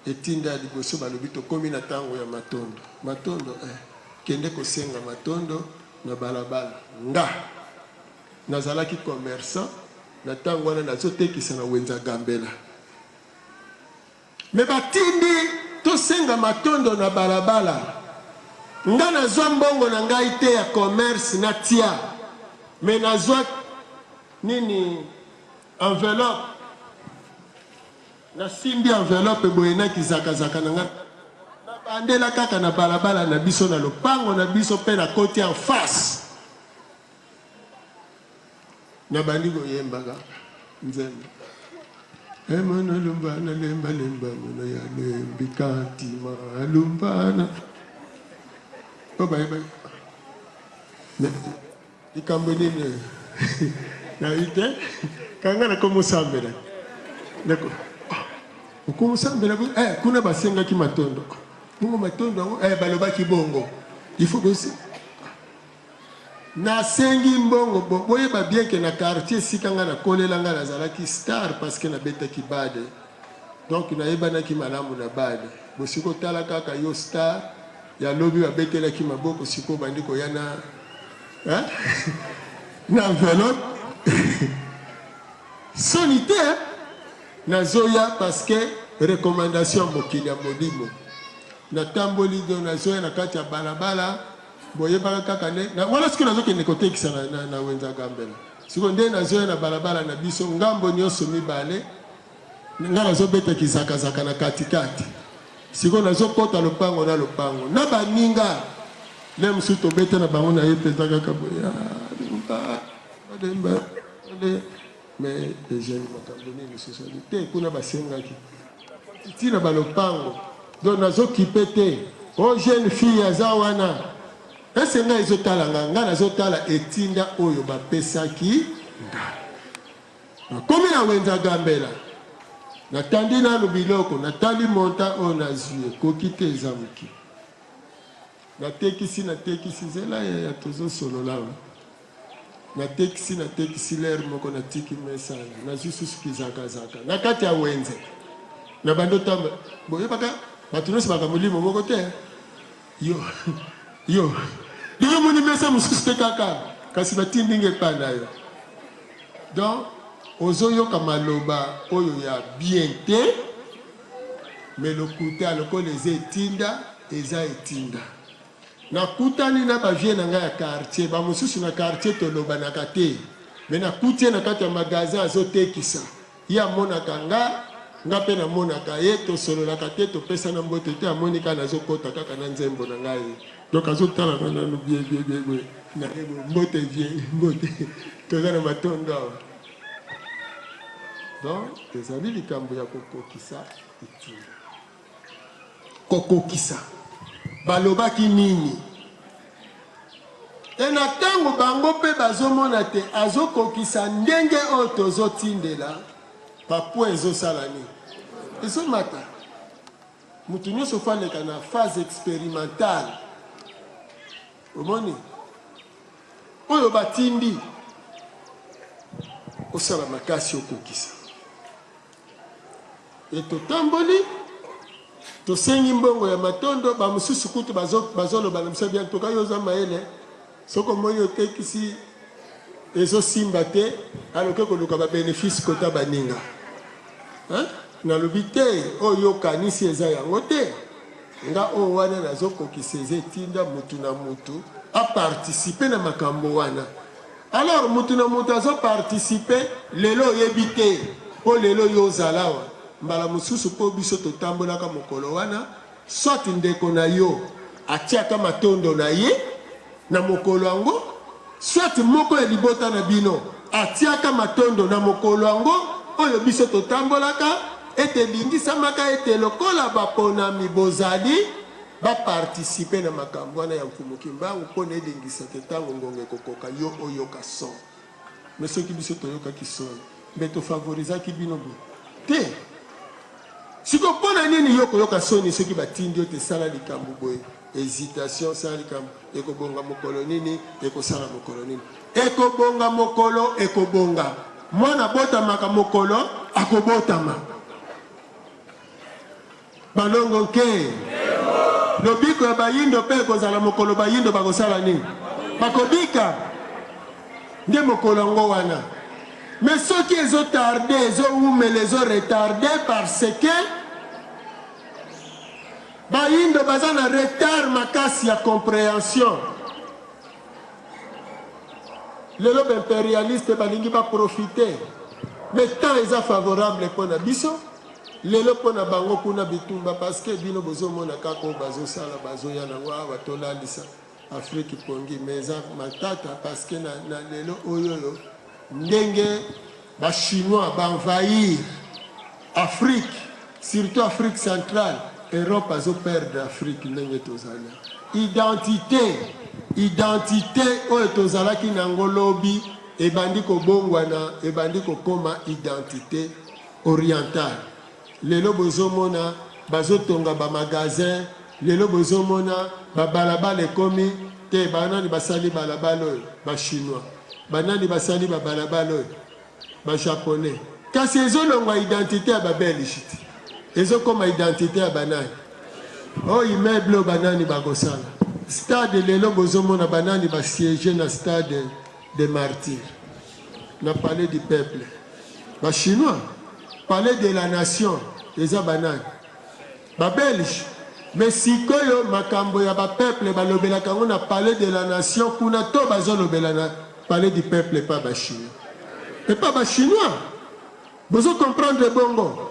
etinda ya liboso balobi tokomi na tango ya matondo matondo eh kende kosenga matondo na balabala nga nazalaki commerçant na tango wana nazotekisa na wenza gambela Mais batindi tosenga matondo na balabala. Nga nazwa mbongo na ngai te ya commerce natia mais nazwa nini enveloppe nasimbi enveloppe boye na kizakazaka na nga nabandela kaka na balabala na biso na lopango na biso mpe nakoti en face Nabandi koyemba kaka nzembo Emana lumbana lemba lemba mono ya lembi katima lumbana oyo bayebaki likambo nini oyo nayebi te kanga nakomosambela okomosambela eh, kuna basengaki matondo bongo matondo yango eh, balobaki bongo il faut Nasengi mbongo bo boyeba bien que na quartier esika nga nakolela nga nazalaki star parce que nabetaki bade donc nayebanaki malamu na bade bo siko tala kaka yo star ya lobi babetelaki maboko siko obandi koya na hein? na enveloppe soni te hein? Nazoya parce que recommandation ya mokili ya molimo natamboli donc nazoya na kati ya balabala Boyebaka kaka nde na wana sikoyo nazokende kotekisa na, na, na wenza Gambela. Sikoyo nde nazoya na balabala na biso ngambo nyonso mibale, nga nazobeta kizakazaka na katikati. Sikoyo nazokota lopango na lopango na baninga nde mosusu tobeta na bango na ye mpenza kaka boye ah, lemba mais Eugène makambo nini lisusu te kuna basengaki ti na balopango donc nazokipe te o jeune fille aza wana ese ngai ezotala nga ngai nazotala etinda oyo bapesaki nga nakomi na wenza gambela natandi nanu biloko natali monta oyo nazwi ekoki te eza moke natekisi natekisi zela yaya tozosolola awa Natekisi natekisi lere moko natiki mesa nazwi susu kizakazaka na kati ya wenze na bandi otamba boyebaka bato nyonso baka molimo moko te yo yo ndenge omoni mesa mosusu te kaka kasi batindi nge epai na yo donc ozoyoka maloba oyo ya bien te me lokuta lokola eza etinda eza etinda Nakutani na ba vieux na nga ya quartier, ba mosusu na quartier tolobanaka te, mais nakuti ye na kati ya magasin azotekisa. Ye amonaka nga, nga pe namonaka ye, tosololaka te, topesana mbote te, amoni kaka nazokota kaka na nzembo na ngai. Donc azotala nga nanu bien bien bien boye, naye boye, mbote vieux, mbote, toza na matondo awa. Donc ezali likambo ya kokokisa etinda. Kokokisa. Balobaki nini? E na tango bango pe bazomona te azokokisa ndenge oyo tozotindela, ba points ezosala nini? Ezomata. Mutu nionso faut aleka na phase experimentale. Omoni? Oyo batindi, osala makasi okokisa. E totamboli, tosengi mbongo ya matondo, ba mosusu kutu bazo bazoloba na biso bien, en tout cas yo oza mayele, soki omoni otekisi ezosimba te, aloke koluka ba benefice kota baninga. Hein? Nalobi te oyo yo okanisi eza yango te. Nga oyo wana nazokokisa eza etinda mutu na mutu a participer na makambo wana. Alors mutu na mutu azo participer lelo oyebi te po lelo yo ozala awa mbala mosusu po biso totambolaka mokolo wana soit ndeko na yo atiaka matondo na ye na mokolo yango soit moko ya libota na bino atiaka matondo na mokolo yango oyo biso totambolaka ete elingisamaka ete lokola baponami bozali Ba participer na makambo wana ya Mfumu Kimbangu pona elingisa te tango ngonga ekokoka yo oyoka son. Mais soki biso toyokaki soni mbe to favorisaki bino boye te. Sikoyo pona nini yo okoyoka soni soki batindi yo te sala likambo boye, hesitation, sala likambo ekobonga mokolo nini, ekosala mokolo nini. Ekobonga mokolo ekobonga. Mwana abotamaka mokolo akobotama. Balongo nke. Lobiko ya bayindo mpe ekozala mokolo bayindo bakosala nini? Bakobika. Nde mokolo yango wana. Mais soki ezo tarde, ezo wumela, ezo retarde parce que bayindo baza na retard makasi ya comprehension. Lelo ba imperialistes balingi ba profiter mais temps eza favorable pona biso. Lelo pona bango kuna bitumba parce que bino bozo mona kaka oyo bazo sala bazo ya nango awa tolalisa Afrique pongi mais eza matata parce que na, na lelo oyo oyo ndenge ba chinois ba envahir Afrique surtout Afrique centrale Europe azo perdre Afrique ndenge tozali identite identite oyo tozalaki nango lobi ebandi kobongwana ebandi kokoma identite Oriental lelo bozo mona bazo tonga ba magasin lelo bozo mona ba balabala ekomi te ba nani basali balabala oyo ba chinois ba nani basali ba balabala oyo ba japonais kasi ezo longwa identite ya ba belge te ezo koma identite ya ba nani oyo immeuble oyo ba nani bakosala stade lelo bozo mona ba nani ba siege na stade de martyrs na palais du peuple ba chinois palais de la nation eza ba nani ba belge mais sikoyo makambo ya ba peuple balobelaka yango na palais de la nation kuna to bazolobela na palais du peuple epa ba chinois epa ba chinois bozo comprendre bongo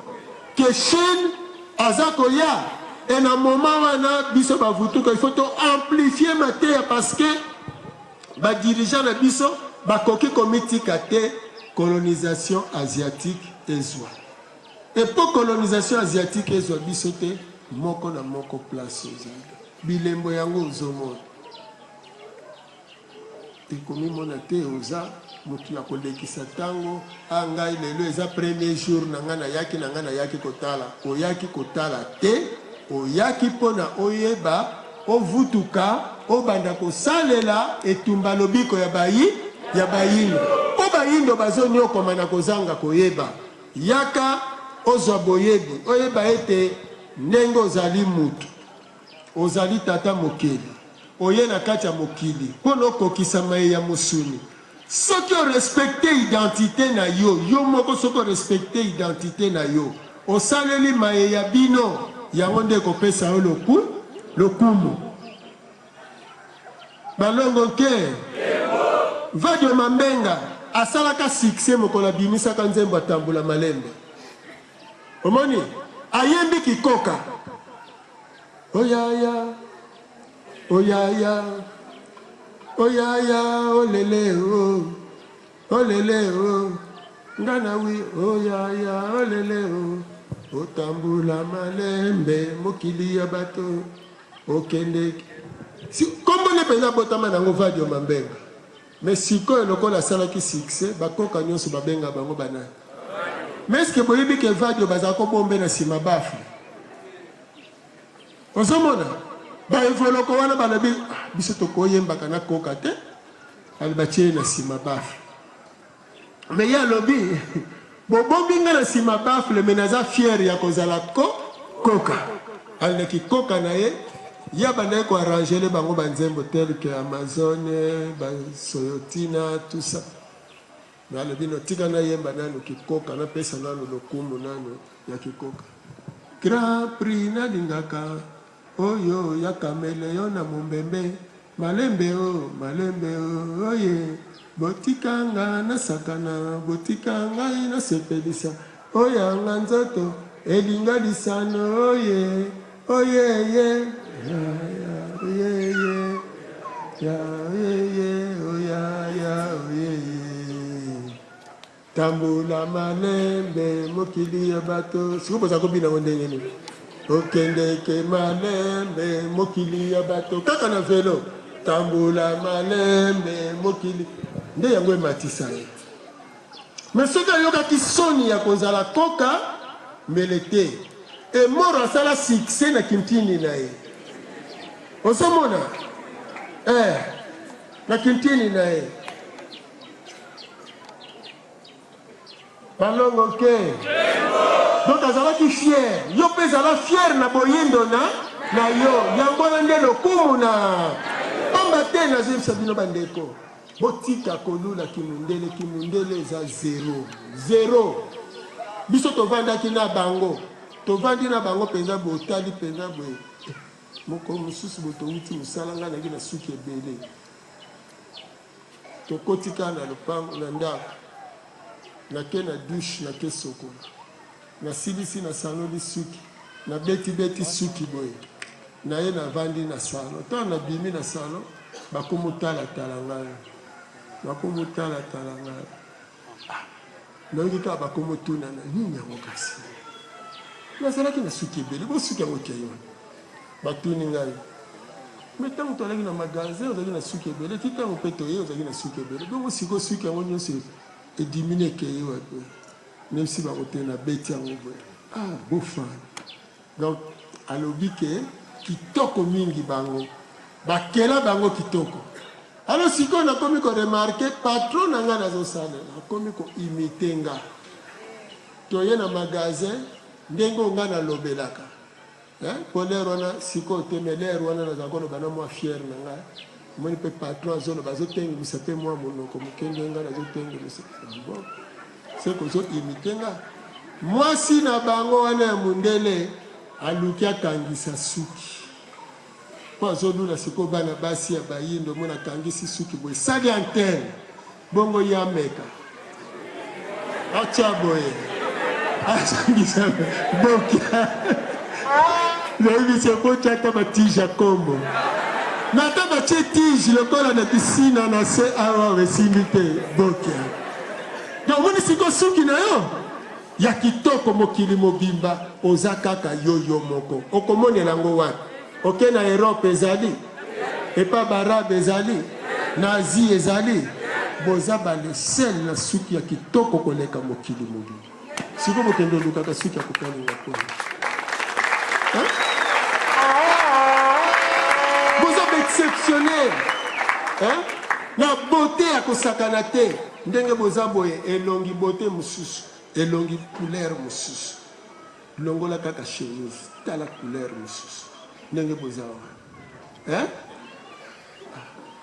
que Chine aza koya et na moment wana biso bavutuka il faut to amplifier mateya parce que Ba dirigeants na biso bakoki komitika te colonisation asiatique ezwa. Et po colonisation asiatique ezwa biso te, moko na moko place ozali. Bilembo yango ozomona. Ekomimona te oza mutu ya kolekisa tango, ah ngai lelo eza premier jour na ngai nayaki na ngai nayaki kotala. Oyaki kotala te, oyaki pona oyeba Ovutuka, obanda kosalela etumba lobiko ya bayi ya bayindo. Po bayindo bazo niokwama na kozanga koyeba. Yaka ozwa boyebi, oyeba ete ndenge ozali mutu, ozali tata mokeli, oye na kati ya mokili po n'okokisa maye ya mosuni. Soki o respecter identite na yo, yo moko soki o respecter identite na yo, osaleli maye ya bino, yango nde ekopesa yo loku, lokumu. Balongo nke? Vadio Mambenga. Asalaka succès mokolo abimisaka nzembo Atambula Malembe. Omoni? Ayembi kikoka. Oyaya, oyaya, oyaya, olele o, olele o, nga na wi, oyaya, olele o, otambula malembe mokili ya bato, okende. Si, kombo ne penza abotama nango Vadio Mambenga. Mais sikoyo lokola asalaki succès ba koka nionso ba benga bango ba nani? Mais est ce que boyebi que Vadio bazala ko bombe na sima baffle? Ozo mona? Ba evoloko wana balobi ah, biso toko yembaka na koka te. Ale batie ye na sima baffle. Mais ye alobi bobombi nga na sima baffle mais naza fier ya kozala ko koka. Ale na kikoka na ye ye abandaki ko arrangele bango ba nzembo tel que Amazone, ba Soyotina tout ça. Mais alobi no tika nayemba nanu kikoka napesa nanu lokumu nanu ya kikoka. Grand prix nalingaka Oyo ya cameleon na mombembe Malembe oh, malembe oh, oh ye Botika nga nasakana, botika ngai nasepelisa Oya nga nzoto elinga lisano oh ye, oh ye ye Ya ya, oh ye ye Ya oh ye ye, oh ya ya, oh ye ye Tambola malembe mokili ya bato. Sikoyo boza kobina yango ndenge nini? Okendeke malembe mokili ya bato kaka na velo. Tambola malembe mokili nde yango ematisa ye. Mais soki ayokaki soni ya kozala koka mbele te. Emoro asala succès na kintini na ye. Ozomona? Eh, na kintini na ye. Balongo ke. Donc azalaki fier. Yo pe zala fier na boyindo na na yo. Yango wana nde lokumu na pamba te nazoyebisa bino bandeko. Botika kolula kimundele, kimundele eza zero. Zero. Biso tovandaki na bango. Tovandi na bango penza botali penza boye. Mokolo mosusu boye towuti mosala ngai nayaki na suki ebele. Tokoti kaka na lopango na ndako nake na douche nake sokola nasilisi nasanoli suki nabeti beti suki boye naye navandi na salon tango nabimi na salon bakomi otala tala ngai bakomi otala tala ngai ah nayoki kaka bakomi otunana nini yango kasi nazalaki na suki ebele bo suki yango ekei wapi Batuni ngai, Mais tango tozalaki na magasin ozalaki na suki ebele, ti tango pe toye ozalaki na suki ebele, bongo sikoyo suki yango nionso e diminuer ekeyi wapi? Nayebisi bango te, nabeti yango boye. Ah, bofana! Donc alobi ke kitoko mingi bango, bakela bango kitoko. Alors sikoyo nakomi ko remarquer patron na ngai nazosalela akomi ko imiter nga. Toye na magasin, ndenge oyo ngai nalobelaka. Eh po l'heure wana sikoyo te mais l'heure wana nazala koloba na mua fière na nga omoni pe patron azoloba azotengumisa pe mua monoko moke nde nga nazotengumisa bon ce que ozo imite nga mwasi na bango wana ya mundele aluki akangisa suki po azolula sikoyo bana basi ya bayindo omona akangisi suki boye sali antenne Bongo ye ameka atya boye asangisa bokia nayebisi botya ata batige ya kombo na ata batye tige lokola na kisina na se awa esimbi te bokia donc omoni siko suki na yo ya kitoko mokili mobimba oza kaka yo yo moko okomonela yango wapi Oke na Europe ezali, epa b'arabe ezali, na Asie ezali, boza ba le seul na suki ya kitoko koleka mokili mobimba. Sikoyo bokende olukaka suki ya kokalinga pona hein? Boza ba exceptionnel hein? Na beauté ya kosakana te, ndenge boza boye elongi beauté mosusu, elongi couleur mosusu. Longola kaka chemise tala couleur mususu ndenge boza wana hein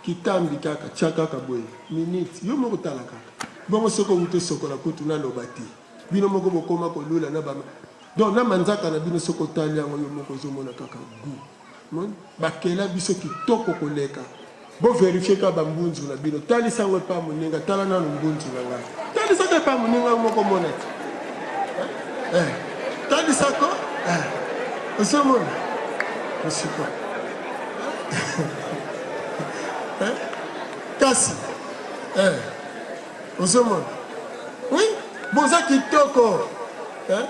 kitambi kaka tia kaka boye minute yo moko tala kaka bongo soki owuti osokola kutu naloba te bino moko bokoma kolula na ba donc na manzaka na bino soki otali yango yo moko ozomona kaka gout moni bakela biso kitoko koleka. Bo verifier kaka ba mbunzu na bino. Talisa yango epa moninga, tala nanu mbunzu na ngai. Talisa kaka epa moninga yo moko omona te. Eh, eh. Talisa ko? Eh. Ozomona? Osiko. Eh? Kasi eh. Ozomona? Oui, boza kitoko. Eh?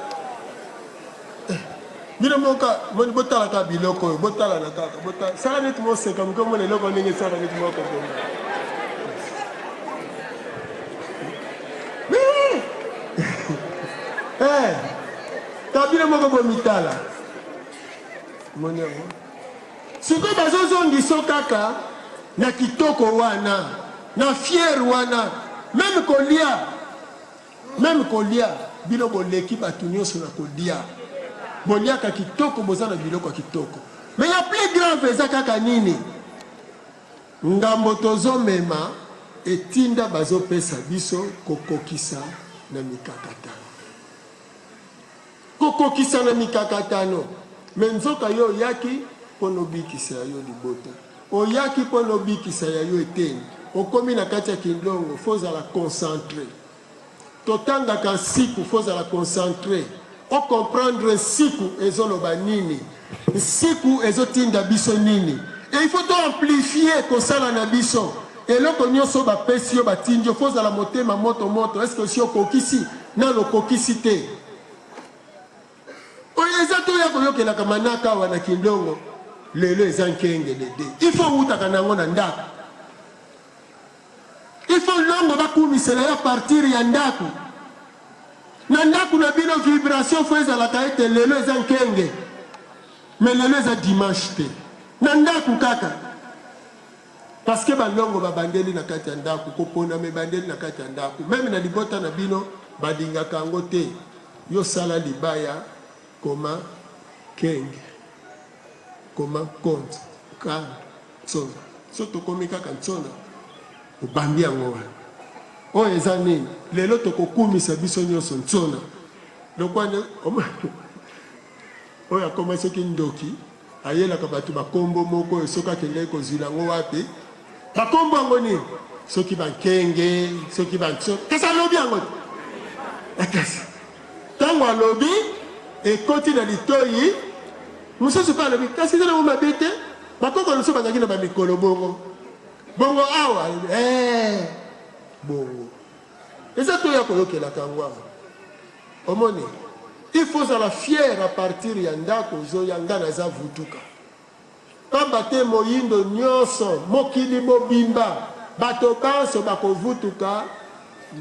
Bino moko moni botalaka biloko oyo botalana kaka botala sala neti moseka moke omona eloko ndenge esala neti moko bonga eh, ta bino moko bomitala moni yango sikoyo bazozongiso kaka na kitoko wana na fiere wana meme kolia Meme kolia bino boleki batu nionso na kolia boliaka kitoko boza na biloko ya kitoko mais ya plus grave eza kaka nini ngambo tozo mema etinda bazo pesa biso kokokisa na mikakatano kokokisa na mikakatano mais nzoka yo oyaki pona obikisa ya yo libota oyaki pona obikisa ya yo eteni okomi na kati ya kinlongo faut ozala concentre Totangaka nsiku faut ozala concentre o comprendre nsiku ezoloba nini, nsiku ezotinda biso nini et il faut to amplifier kosala na biso eloko nioso bapesi yo batindi yo faut ozala motema moto moto est ce que osi okokisi? Nanu okokisi te. Oyo eza toya koyokelaka manaka awa na kindongo lelo eza nkenge le de il faut owutaka nango na ndako. Il faut longo bakumisela yo a partir ya ndaku. Na ndaku na bino vibration faut ezalaka ete lelo eza nkenge mais lelo eza dimanche te. Na ndaku kaka. Parce que ba longo babandeli na kati ya ndaku, koponama ebandeli na kati ya ndaku. Meme na libota na bino balingaka yango te. Yo sala libaya koma kenge. Koma compte ka Nsona. Soki tokomi kaka Nsona, obambi yango wana. Oyo eza nini? Lelo tokokumisa biso nyonso Nsona. Lokwa nde oyo akoma soki ndoki, ayelaka bato bakombo moko oyo soki akendaki kozwila yango wapi? Bakombo yango nini? Soki bankenge, soki banso, kasi alobi yango te. Eh, kasi ntango alobi ekoti na litoyi mosusu mpe alobi kasi eza nango mabe te. Bakoko na biso bazalaki na ba mikolo bongo bongo awa eh bongo eza toya koyokelaka yango awa omoni il faut ozala fier à partir ya ndako ozoya nga naza vutuka pamba te moyindo nyonso mokili mobimba bato banso bakovutuka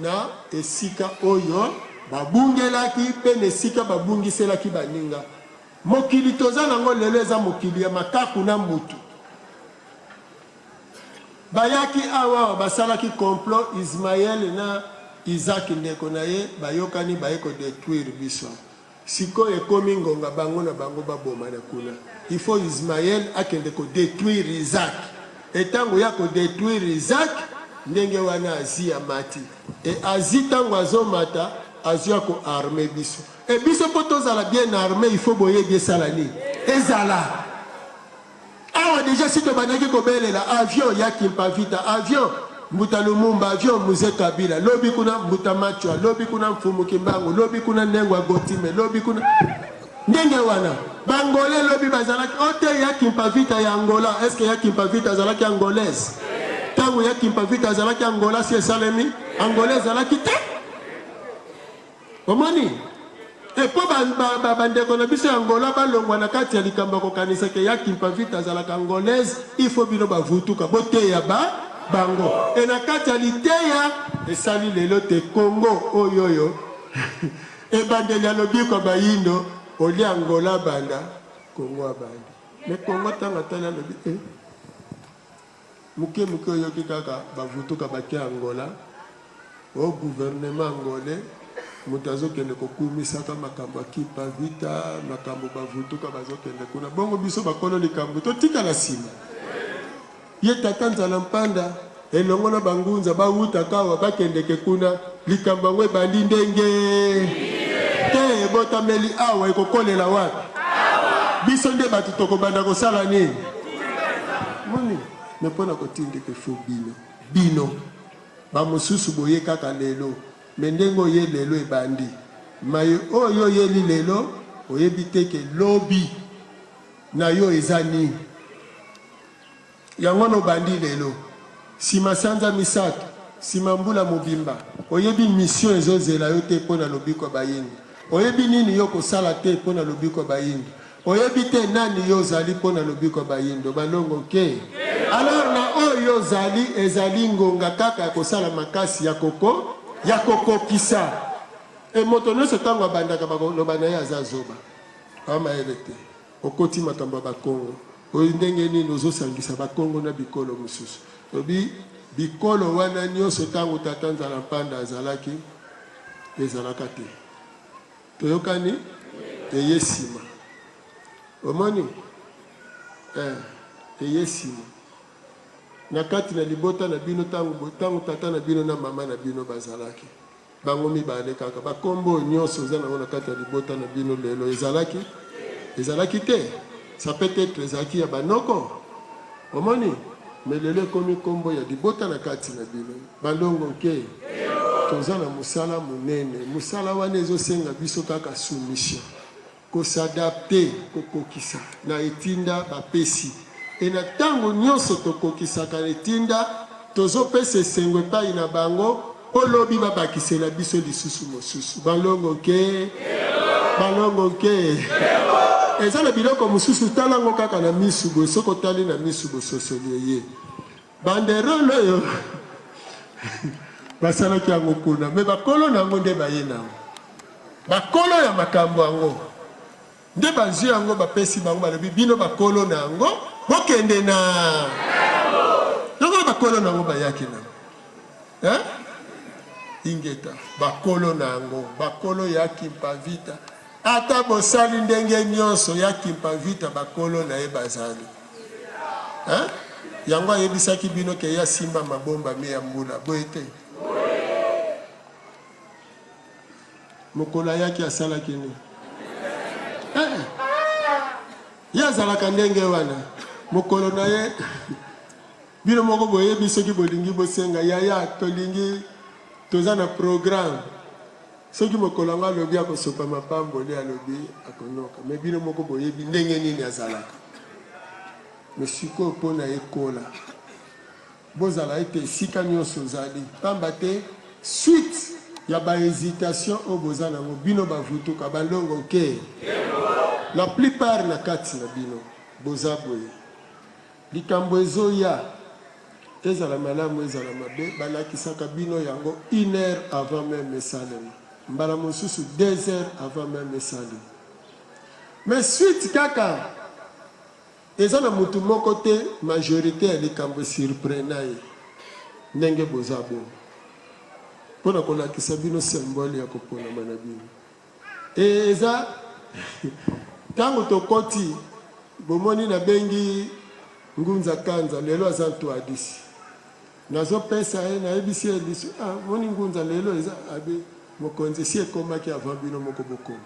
na esika oyo babungelaki mpe na esika babungiselaki baninga Mokili toza nango lelo eza mokili ya makaku na mutu. Bayaki awa awa basalaki complot Ismael na Isaac ndeko na ye bayokani baye ko detruire biso. Sikoyo ekomi ngonga bango na bango babomana kuna. Il faut Ismael akende ko detruire Isaac. Et tango ye ako detruire Isaac ndenge wana Asie amati. Et Asie tango azomata azwi ako armer biso. Et biso po tozala bien arme il faut boyebi esala nini? Ezala. Awa dejà si tobandaki kobelela avion ya Kimpa Vita, avion Mbuta Lumumba, avion Mzee Kabila, lobi kuna Mbuta Machwa, lobi kuna Mfumu Kimbangu, lobi kuna Nengwa Gotime, lobi kuna ndenge wana ba Angolais lobi bazalaki o te ya Kimpa Vita ya Angola. Est-ce que ya Kimpa Vita azalaki angolaise? Tango ya Kimpa Vita azalaki Angola si esalemi Angola ezalaki te. Omoni? Et po ba, ba, ba, bandeko na biso ya Angola balongwa na kati ya likambo ya kokanisa ke ya Kimpa Vita azalaka Angolaise, il faut bino bavutuka boteya ba bango. Et na kati ya liteya esali lelo te Congo oyo oyo ebandeli ya lobiko ya bayindo olie Angola abanda Congo abandi. Mais Congo tango atali alobi eh Muke muke oyoki kaka ba vutuka bake Angola oh gouvernement angolais mutu azo kende ko kumisaka makambo ya kimpa vita makambo ba vutuka bazo kende kuna bongo biso bakolo likambo totikala sima ye tata nzala mpanda elongo na ba ngunza ba wuta kawa bakendeke kuna likambo yango ebandi ndenge te ebotameli awa ekokolela wapi biso nde bato tokobanda kosala nini moni. Mais mpo na kotindika il faut bino. Bino. Ba mosusu boye kaka lelo. Mais ndenge oye lelo ebandi. Maye oyo oyeli lelo oyebi te ke lobi na yo eza nini. Yango wana obandi lelo. Sima sanza misatu, sima mbula mobimba, oyebi mission ezo zela yo te po na lobiko ya bayindo. Oyebi nini yo okosala te po na lobiko ya bayindo. Oyebi te nani yo ozali po na lobiko ya bayindo. Balongo ke? Alors na oyo yo ozali, ezali ngonga kaka ya kosala makasi ya koko, ya kokokisa. Et moto nionso tango abandaka bakoloba na ye aza zoba. Aza mayele te. Okoti makambo ya ba kongo oyo ndenge nini ozo sangisa ba kongo na bikolo mosusu olobi bikolo wana nioso tango tata nzala mpanda azalaki ezalaka te toyokani eye sima omoni eh eye sima na kati na libota na bino tango tango tata na bino na mama na bino bazalaki Bango mibale kaka. Ba kombo oyo nionso oza nango na kati ya libota na bino lelo ezalaki? Ezalaki te? Ça peut etre ezalaki ya ba noko. Omoni? Mais lelo ekomi kombo ya libota na kati na bino. Balongo nke. Toza na mosala monene. Mosala wana ezo senga biso kaka soumission. Ko s'adapter, kokokisa na etinda bapesi. Et na tango nionso tokokisaka etinda, tozopesa esengo epai na bango mpo lobi babakisela biso lisusu mosusu. Balongo nke? Balongo nke? Eza na biloko mosusu, tala yango kaka na misu boye, soki otali na misu bososoli eye. Banderole oyo basalaki yango kuna, mais bakolo na yango nde baye na yango. Bakolo ya makambo yango nde bazwi yango, bapesi bango, balobi bino bakolo na yango bokende na yango. Bakolo na yango bayaki na yango eh? Ingeta bakolo na yango, bakolo ya Kimpa Vita. Ata bosali ndenge nyonso ya Kimpa Vita, bakolo na ye bazali hein? Yango ayebisaki bino ke ye asimba mabombami ya mbula, boye te? Mokolo ayaki asalaki nini? Eh, ye azalaka ndenge wana. Mokolo na ye bino moko boyebi, soki bolingi bosenga yaya, tolingi toza na programme. Soki mokolo yango alobi akosopa mapamboli, alobi akonoka, mais bino moko boyebi ndenge nini azalaka. Mais sikoyo mpo na ekola, Bozala ete esika nionso ozali, pamba te suite ya ba hesitation oyo boza nango bino ba vutuka, ba ndongo nke, la plupart na kati na bino boza boye, likambo ezoya ezala malamu ezala mabe balakisaka bino yango une heure avant meme esalema, mbala mosusu deux heures avant meme esalema mais suite kaka Eza na mutu moko te majorite ya likambo e surprena ye ndenge boza bongo. Pona kolakisa bino symbole ya koponama na bino. Et eza tango tokoti bomoni nabengi Ngunza Kanza lelo aza ntuadisi. Nazo pesa ye nayebisi ye lisu ah moni Ngunza lelo eza abi mokonzi esi ekomaki avant bino moko bokoma.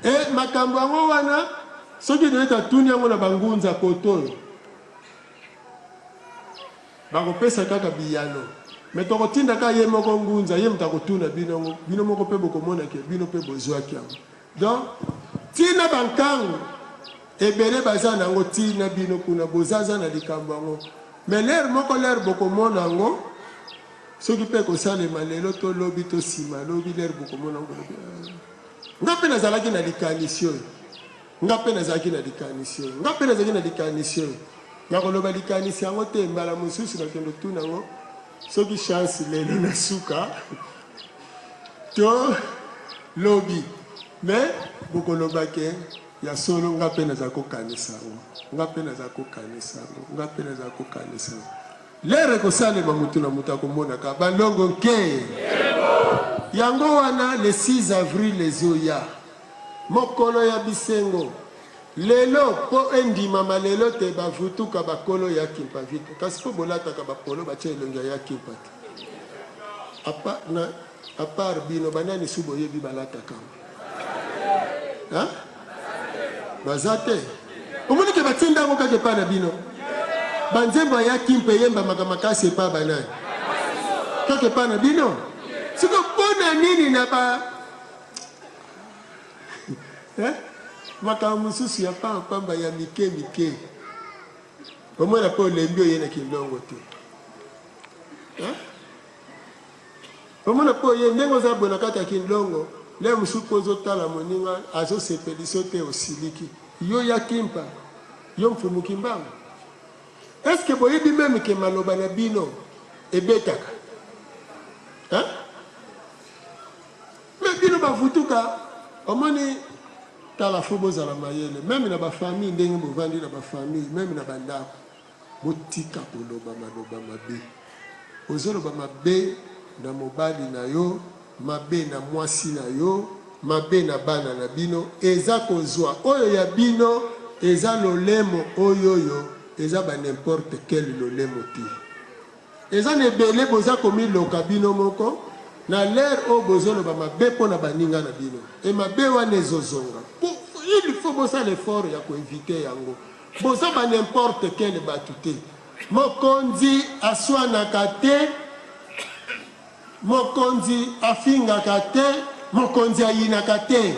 Et makambo yango wana soki Doyete atuni yango na ba ngunza kote oyo bakopesa kaka biyano mais tokotinda kaka ye moko ngunza ye moto akotuna bino yango bino moko pe bokomona ke bino pe bozuaki yango donc ti na ba nkangu ebele baza na yango ti na bino kuna bozaza na likambo yango mais l'heure moko l'heure bokomona yango Soki pe ekosalema lelo to lobi to sima lobi l'heure bokomona yango bolobi ah nga pe nazalaki na likanisi oyo nga pe nazalaki na likanisi oyo nga pe nazalaki na likanisi oyo nakoloba likanisi yango te mbala mosusu nakende otuna yango soki chance lelo na suka to lobi mais bokoloba ke ya solo nga pe nazala kokanisa yango nga pe nazala kokanisa yango nga pe nazala kokanisa yango L'heure ekosalema mutu na mutu akomona ka balongo nke. Yango wana le 6 avril ezoya. Mokolo ya bisengo. Lelo po endimama lelo te ba vutuka ba kolo ya kimpa vita. Kasi po bolataka ba polo batia elongi ya ya kimpa te. A part na a part bino ba nani su boyebi balataka yango? Hein? Baza te? Omoni ke batinda yango kaka epai na bino? Banzembo ya Kimpa eyembamaka makasi epai banani? Kaka epai na bino? Sikoyo mpo na nini na ba eh? Makambo mosusu ya pamba pamba ya mike mike, omona mpe olembi oye na Kinlongo te eh? Omona po ye ndenge oza boye na kati ya kinlongo lere mosusu po ozotala moninga azosepeliso te osiliki yo ya kimpa yo mfumu kimbangu est ce que boyebi meme ke maloba na bino ebetaka hein? Mais bino bavutuka omoni tala fo bozala mayele meme na ba famille ndenge bovandi na ba famille meme na bandako Botika koloba maloba mabe. Ozoloba mabe na mobali na yo, mabe na mwasi na yo, mabe na bana na bino, eza kozua oyo ya bino eza lolemo oyoyo eza ba n'importe quel lolemo te. Eza na ebele boza komiloka bino moko na l'heure oyo bozoloba mabe pona baninga na bino et mabe wana ezo zonga. Il faut bosala effort ya ko eviter yango. Boza ba n'importe quel batu te. Mokonzi aswanaka te, mokonzi afingaka te, mokonzi ayinaka te.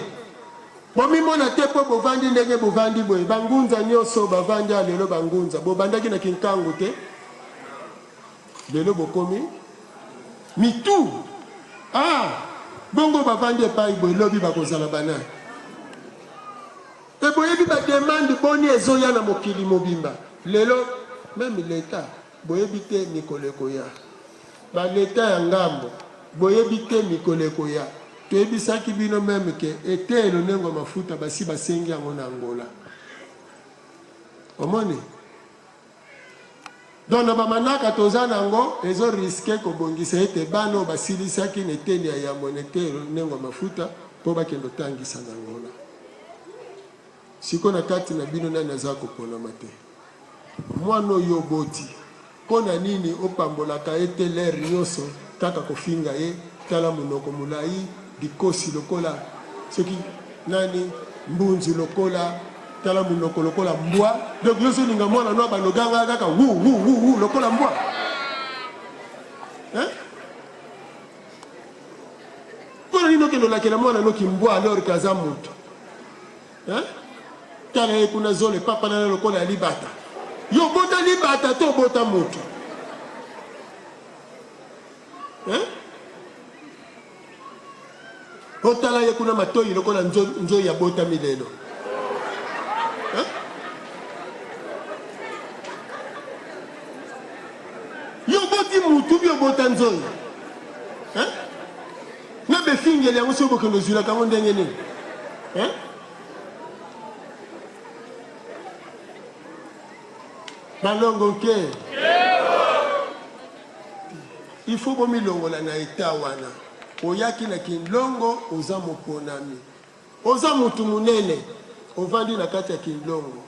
Bomimona te po bovandi ndenge bovandi boye. Ba ngunza nioso bavandi awa lelo ba ngunza. Bobandaki na kinkangu te? Lelo bokomi mitu. Ah! Bongo bavandi epayi boye lobi bakozala ba nani? Et boyebi ba demande boni ezoya na mokili mobimba lelo meme l'etat boyebi te mikolo ekoya ba l'etat ya ngambo boyebi te mikolo ekoya toyebisaki bino meme ke eteyelo nengo ya mafuta basi basengi yango na Angola omoni donc na ba manaka toza nango ezo risque kobongisa ete bana oyo basilisaki na eteni ya yambo na eteyelo nengo ya mafuta mpo bakende otangisa na Angola. Sikoyo na kati na bino nani aza koponama te? Mwana oyo oboti mpo na nini opambolaka ye te l'heure nyoso kaka kofinga ye tala monoko molayi dikosi lokola soki nani mbunzu lokola tala munoko lokola mbwa donc yo ozolinga mwana no abanda oganga kaka wu wu wu wu lokola mbwa hein? Mpo na nini okende olakela mwana no kimbwa alors que aza moto hein? Tala ye kuna zolo epapalana lokola ya libata. Yo obota libata to obota moto hein? Otala ye kuna matoyi lokola nzoyi abotami lelo hein? Yo oboti mutu bi obota nzoyi hein? Na befingeli yango soki bokende ozwilaka yango ndenge nini hein? Balongo nke il faut bomilongola na etat wana. Oyaki na kinlongo oza moponami, oza mutu munene, ovandi na kati ya kinlongo,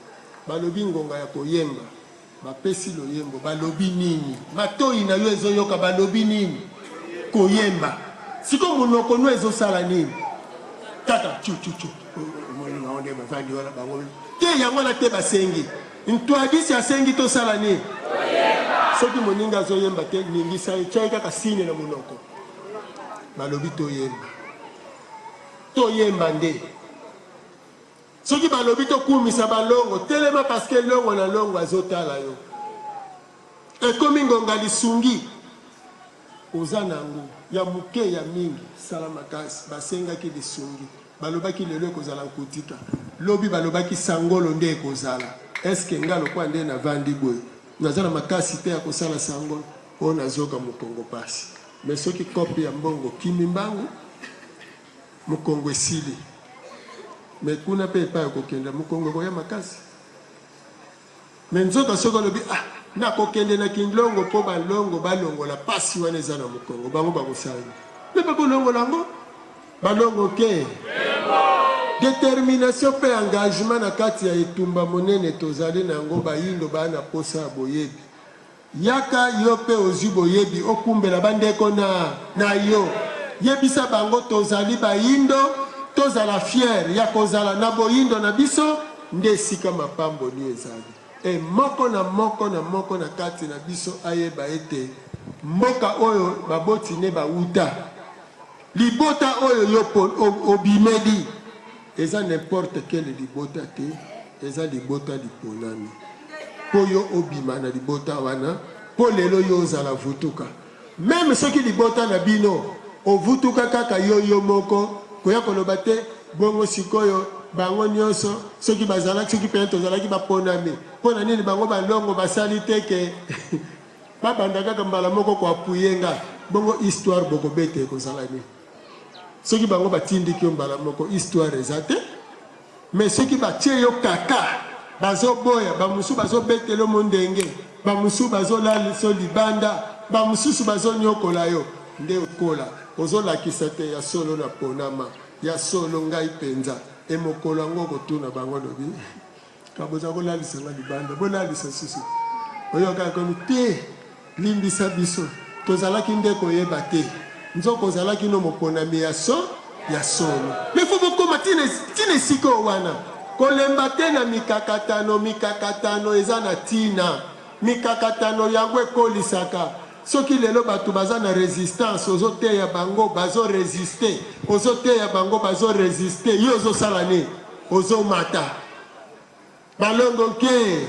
balobi ngonga ya koyemba, bapesi loyembo, balobi nini? Matoyi na yo ezoyoka balobi nini? Koyemba. Sikoyo monoko no ezosala nini? Kaka chu chu chu. Omoni bango nde bavandi wana bango te, yango wana te basengi. Ntwadisi asengi tosala nini? Soki moninga azoyemba te, ningisa ye, tia ye kaka signe na monoko. Balobi toyemba. Toyemba nde. Soki balobi tokumisa balongo, telema parce que longo na longo azotala yo. Ekomi ngonga lisungi. Oza na yango, ya moke ya mingi, sala makasi. Basengaki lisungi. Balobaki lelo ekozala nkutika. Lobi balobaki sangolo nde ekozala. Est ce que nga lokola nde navandi boye, naza na makasi te ya kosala sangolo? Oh nazoka mokongo pasi. Mais soki coop ya mbongo okimi mbangu, mokongo esili. Mais kuna pe epai okokenda, mokongo ekoya makasi. Mais nzoka soki olobi ah nakokende na kinlongo po balongo balongola pasi wana eza na mokongo, bango bakosala nini? Mais bakolongola yango. Balongo ke determination pe engagement na kati ya etumba monene tozali na yango, bayindo baa na posa ya boyebi. Yaka yo pe ozui boyebi okumbela ba ndeko na na yo yebisa bango tozali bayindo tozala fier ya kozala na boyindo na biso. Nde esika mapamboli ezali. E moko na moko na moko na kati na biso ayeba ete mboka oyo baboti ne bawuta, libota oyo yo obimeli, eza n'importe quel libota te, eza libota liponami mpo yo obima na libota wana mpo lelo yo ozala vutuka. Meme soki libota na bino ovutuka kaka yo yo moko koya koloba te bongo sikoyo bango nionso soki bazalaki soki pena tozalaki ba ponami pona nini bango ba longo basali te ke ba banda kaka mbala moko ko appuyer nga bongo histoire bokobeta ekozala nini soki bango batindiki yo mbala moko histoire eza te. Mais soki ba tie yo kaka bazo boya ba mosusu bazo betelo mondenge ba mosusu bazo laliso libanda ba mosusu bazo niokola yo nde okola ozo lakisa te ya solo na ponama ya solo ngai penza et mokolo yango oko tuna bango olobi ka boza ko lalisa nga libanda bo lalisa susu oyoka ekomi te Limbisa biso, tozalaki nde koyeba te, nzoka ozalaki no moponami ya so, ya solo. Mais faut bokoma ti na, ti na esika oyo wana. Kolemba te na mikakatano, mikakatano eza na tina. Mikakatano yango ekolisaka. Soki lelo batu baza na resistance, ozo teya bango, bazo resister, ozo teya bango, bazo resister, yo ozo sala nini? Ozo mata. Balongo nke!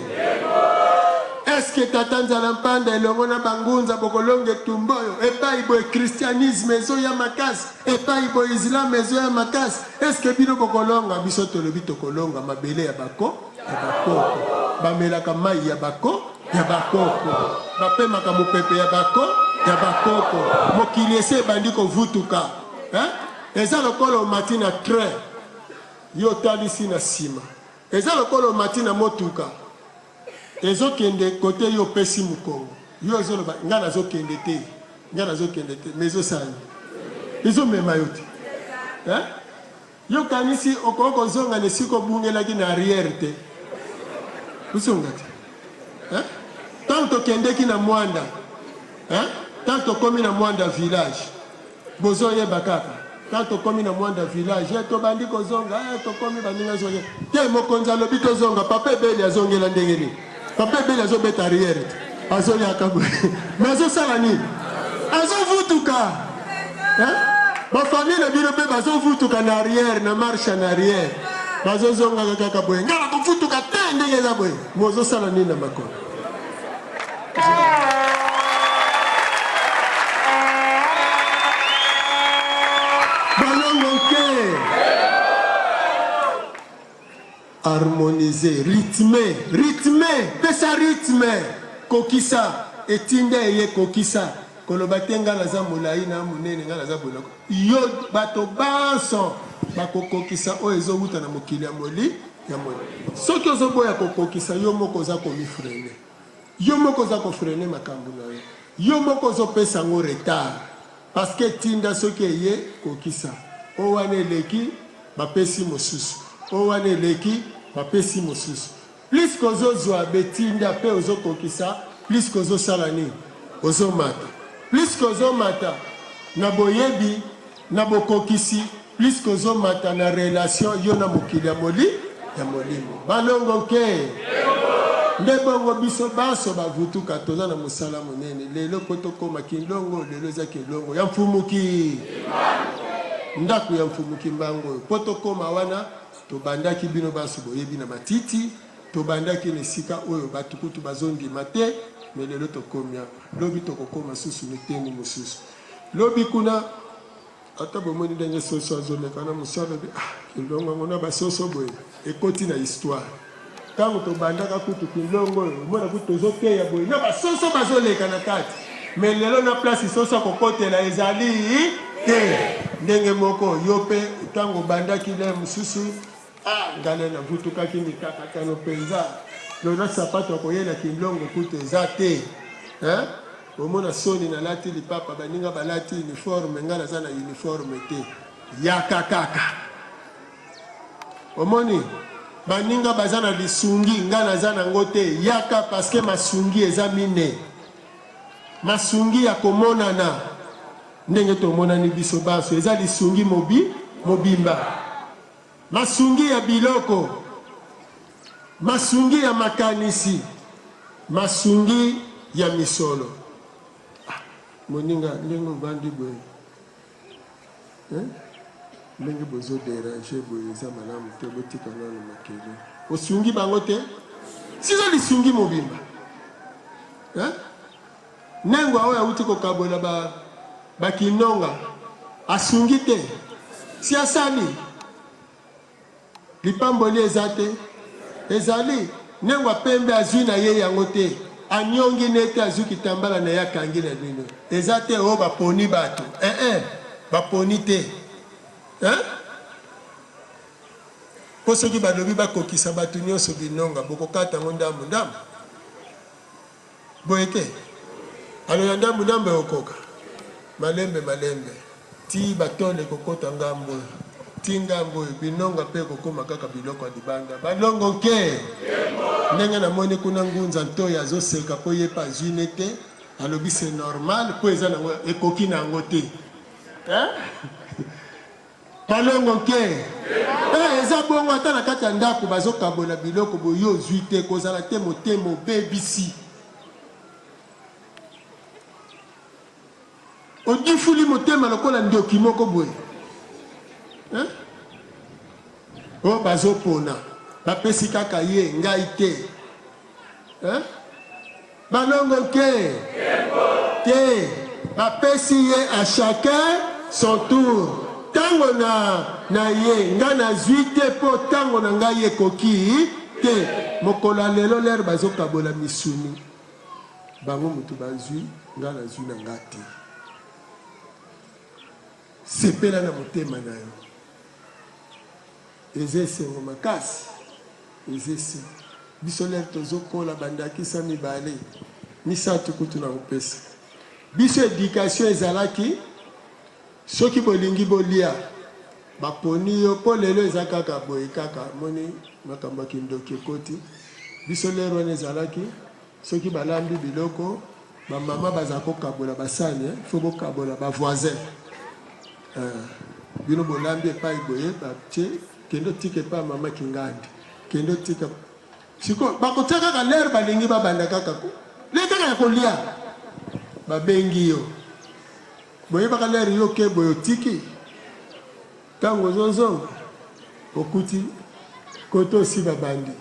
Est-ce que tata Nzala Mpanda elongo na ba ngunza bokolonga etumba oyo? Epayi boye christianisme ezoya makasi, epayi boye islam ezoya makasi, est-ce que bino bokolonga? Biso tolobi tokolonga mabele ya bako ya bakoko, bamelaka mayi ya bako ya bakoko, bapemaka mopepe ya bako ya bakoko. Mokili esi ebandi kovutuka hein? Eza lokola omati na train yo otalisi na sima. Eza lokola omati na motuka ezo kende cote yo opesi mukongo yo ozo loba nga nazo kende te nga nazo kende te mais ezo sala nini ezo mema yo te hein yo okanisi okoki kozonga na esika obungelaki na arrière te ozonga te hein tango tokendeki na mwanda hein tango tokomi na mwanda village Bozo yeba kaka tant tokomi na muanda village eh tobandi kozonga eh tokomi baninga zonge te mokonzi alobi tozonga papa ebeli azongela ndenge nini papa ebeli azobeta arrière te azoyaka boye mais azosala nini azovutuka eh? bafamille na bino mpe bazovutuka na arrière na marche en arrière bazozongaka kaka boye ngai nakovutuka te ndenge eza boye mozosala nini na makolo Balongo nke harmoniser, rythme, rythme, pesa rythme, kokisa etinda eye kokisa koloba te nga naza molai na monene nga naza boye yo bato banso bakokokisa oyo ezowuta na mokili ya moli ya moli soki ozoboya kokokisa yo moko oza komifrene Yo moko oza ko freiner makambu na yo. Yo moko ozo pesa yango retard. Parce que etinda soki eye, kokisa. Oyo wana eleki, ba pesi mosusu. Oyo wana eleki, ba pesi mosusu. Plus que ozo zua b'etinda pe ozo kokisa, plus que ozo sala nini? Ozo mata. Plus que ozo mata na boyebi, na bokokisi, plus que ozo mata na relation yo na mokili ya moli ya molimo. Balongo nke! Nde bongo biso banso ba vutuka toza na mosala monene lelo po tokoma kinlongo, lelo eza kinlongo ya Mfumu ki ndako ya Mfumu Kimbangu oyo po tokoma wana tobandaki bino banso boyebi na matiti, tobandaki na esika oyo batu kutu bazondima te mais lelo tokomi awa, lobi tokokoma susu na eteni mosusu. Lobi kuna ata bomoni ndenge soso azoleka na mosu alobi ah kinlongo yango na basoso boye ekoti na histoire ntango tobandaka kutu kinlongo oyo omona kutu tozoteya boye na basoso bazoleka na kati me lelo na place soso akokotela ezali te ndenge moko yo mpe ntango obandaki le mosusu Ah nga nde navutukaki mikakatano penza lona sapato ya koyela kinlongo kutu eza te hein omona soni nalati lipapa baninga balati uniforme nga naza na uniforme te yaka kaka omoni baninga baza na lisungi nga naza nango te yaka parce que masungi eza mine masungi ya komonana ndenge tomonani biso banso eza lisungi mobi mobimba Masungi ya biloko. Masungi ya makanisi, masungi ya misolo. Ah, moninga ndenge ovandi boye hein? Ndenge bozo deranger boye eza malamu te, botika nanu makelele. Osungi bango te? Siza lisungi mobimba hein? Nengwa oyo awuti kokabola ba ba kinonga asungi te? Si asali Lipamboli eza te? Ezali. Nengwa pembe azui na ye yango te. Aniongi ne te azui kitambala na ye akangi na bino. Eza te oh baponi batu. Eeh baponi te. Hein? Po soki balobi bakokisa batu nionso binonga bokokata yango ndambu ndambu? Boye te? Alors ya ndambu ndambu ekokoka? Malembe malembe tii ba tole ekokota ngambo oyo tii ngambo oyo, binonga pe ekokoma kaka biloko ya libanda. Balongo nke! Ndenge namoni kuna Ngunza Ntoyi azoseka po ye pe azui ne te, alobi c'est normal po eza nango ekoki na yango te. Hein? Kalongo nke eh eza bongo ata na kati ya ndako bazo kabola biloko boye yo ozui te kozala te motema obebisi odifuli motema lokola ndoki moko boye eh? Oh bazo pona bapesi kaka ye ngai te eh? Balongo nke te bapesi ye à chacun son tour tango na na ye nga nazui te po tango na ngai ekoki te mokolo ya lelo l'heure bazo kabola misuni bango mutu bazui nga nazui na nga te sepela na motema na yo Eza esengo makasi eza esengo biso lere tozo kola ba ndakisa mibale misatu kutu na kopesa biso education ezalaki soki bolingi bolia ba poni yo po lelo eza kaka boye kaka moni makambo ya kindoki ekoti biso lere wana ezalaki soki balambi biloko ba mama baza kokabola basani eh, faut bokabola ba voisin eh, bino bolambi epai boye batie kende otika epai mama kingandi kende otika sikoyo bakotia kaka lere balingi babanda kaka ko le kaka ya kolia babengi yo boyebaka lere yo ke boye otiki Tango ozozonga okuti kote osi babandi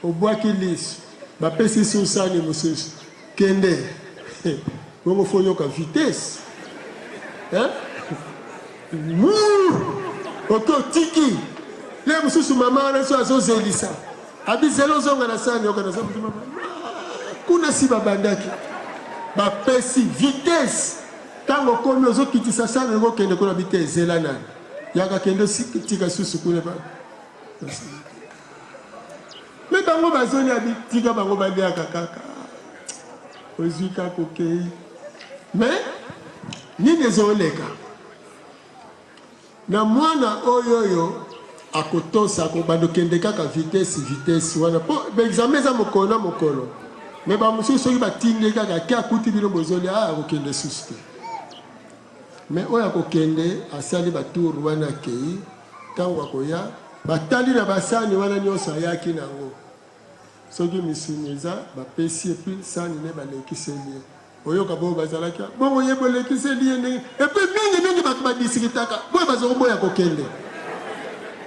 obwaki lisu bapesi su sani mosusu kende bongo fo oyoka vitesse hein Wuuu oke otiki ye mosusu mama wana so azozelisa abi zela ozonga na sani oka naza motu mama kuna si babandaki bapesi vitesse Tango okomi ozo kitisa sani olingi okende kuna bi te zela nani yaka kende tika susu kuna ba me bango bazolia bi tika bango baliaka kaka ozwi kaka okei me nini ezoleka Na mwana oyo oyo akotosa akobanda okende kaka vitesse vitesse wana po ba examen eza mokolo na mokolo mais ba mosusu soki batindi ye kaka ake akuti bino bozolia ah akokende susu te mais oyo akokende asali ba tour wana akei ntango akoya batali na basani wana nyonso ayaki na yango Soki misuni eza bapesi ye puis sani ne balekiseli ye oyoka boyo bazalaki bongo ye bolekiseli ye ndenge epuis mingi mingi bato badisikitaka boyo baza koboya kokende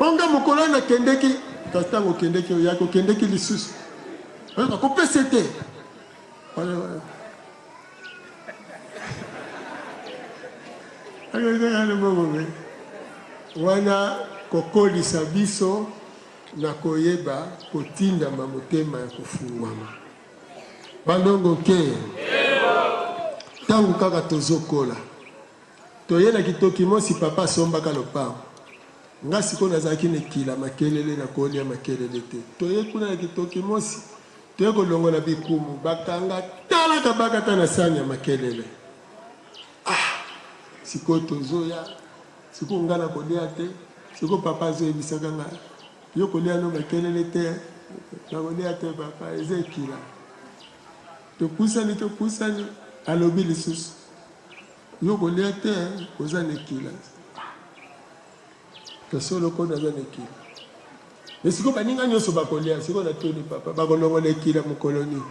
onga mokolo wana nakendeki kasi ntango okendeki oyaki okendeki lisusu oyoka kopesa te wana kokolisa biso Na koyeba kotindama motema ya kofungwama. Bandongo nke tango kaka tozokola toye na kitokimosi papa asombaka lopango nga sikoyo nazalaki na ekila makelele na kolia makelele te toye kuna na kitokimosi toye kolongola bikumu bakanga tala kabakata na sani ya makelele ah sikoyo tozoya Sikoyo nga nakolia te sikoyo papa azoyebisaka nga yo kolia no makelele te nakolia te papa eza ekila topusani topusani alobi lisusu yo kolia te oza na ekila ya solo ko naza na ekila. Mais sikoyo baninga nyonso bakolia, sikoyo natuni papa, bakolongola ekila mokolo nini?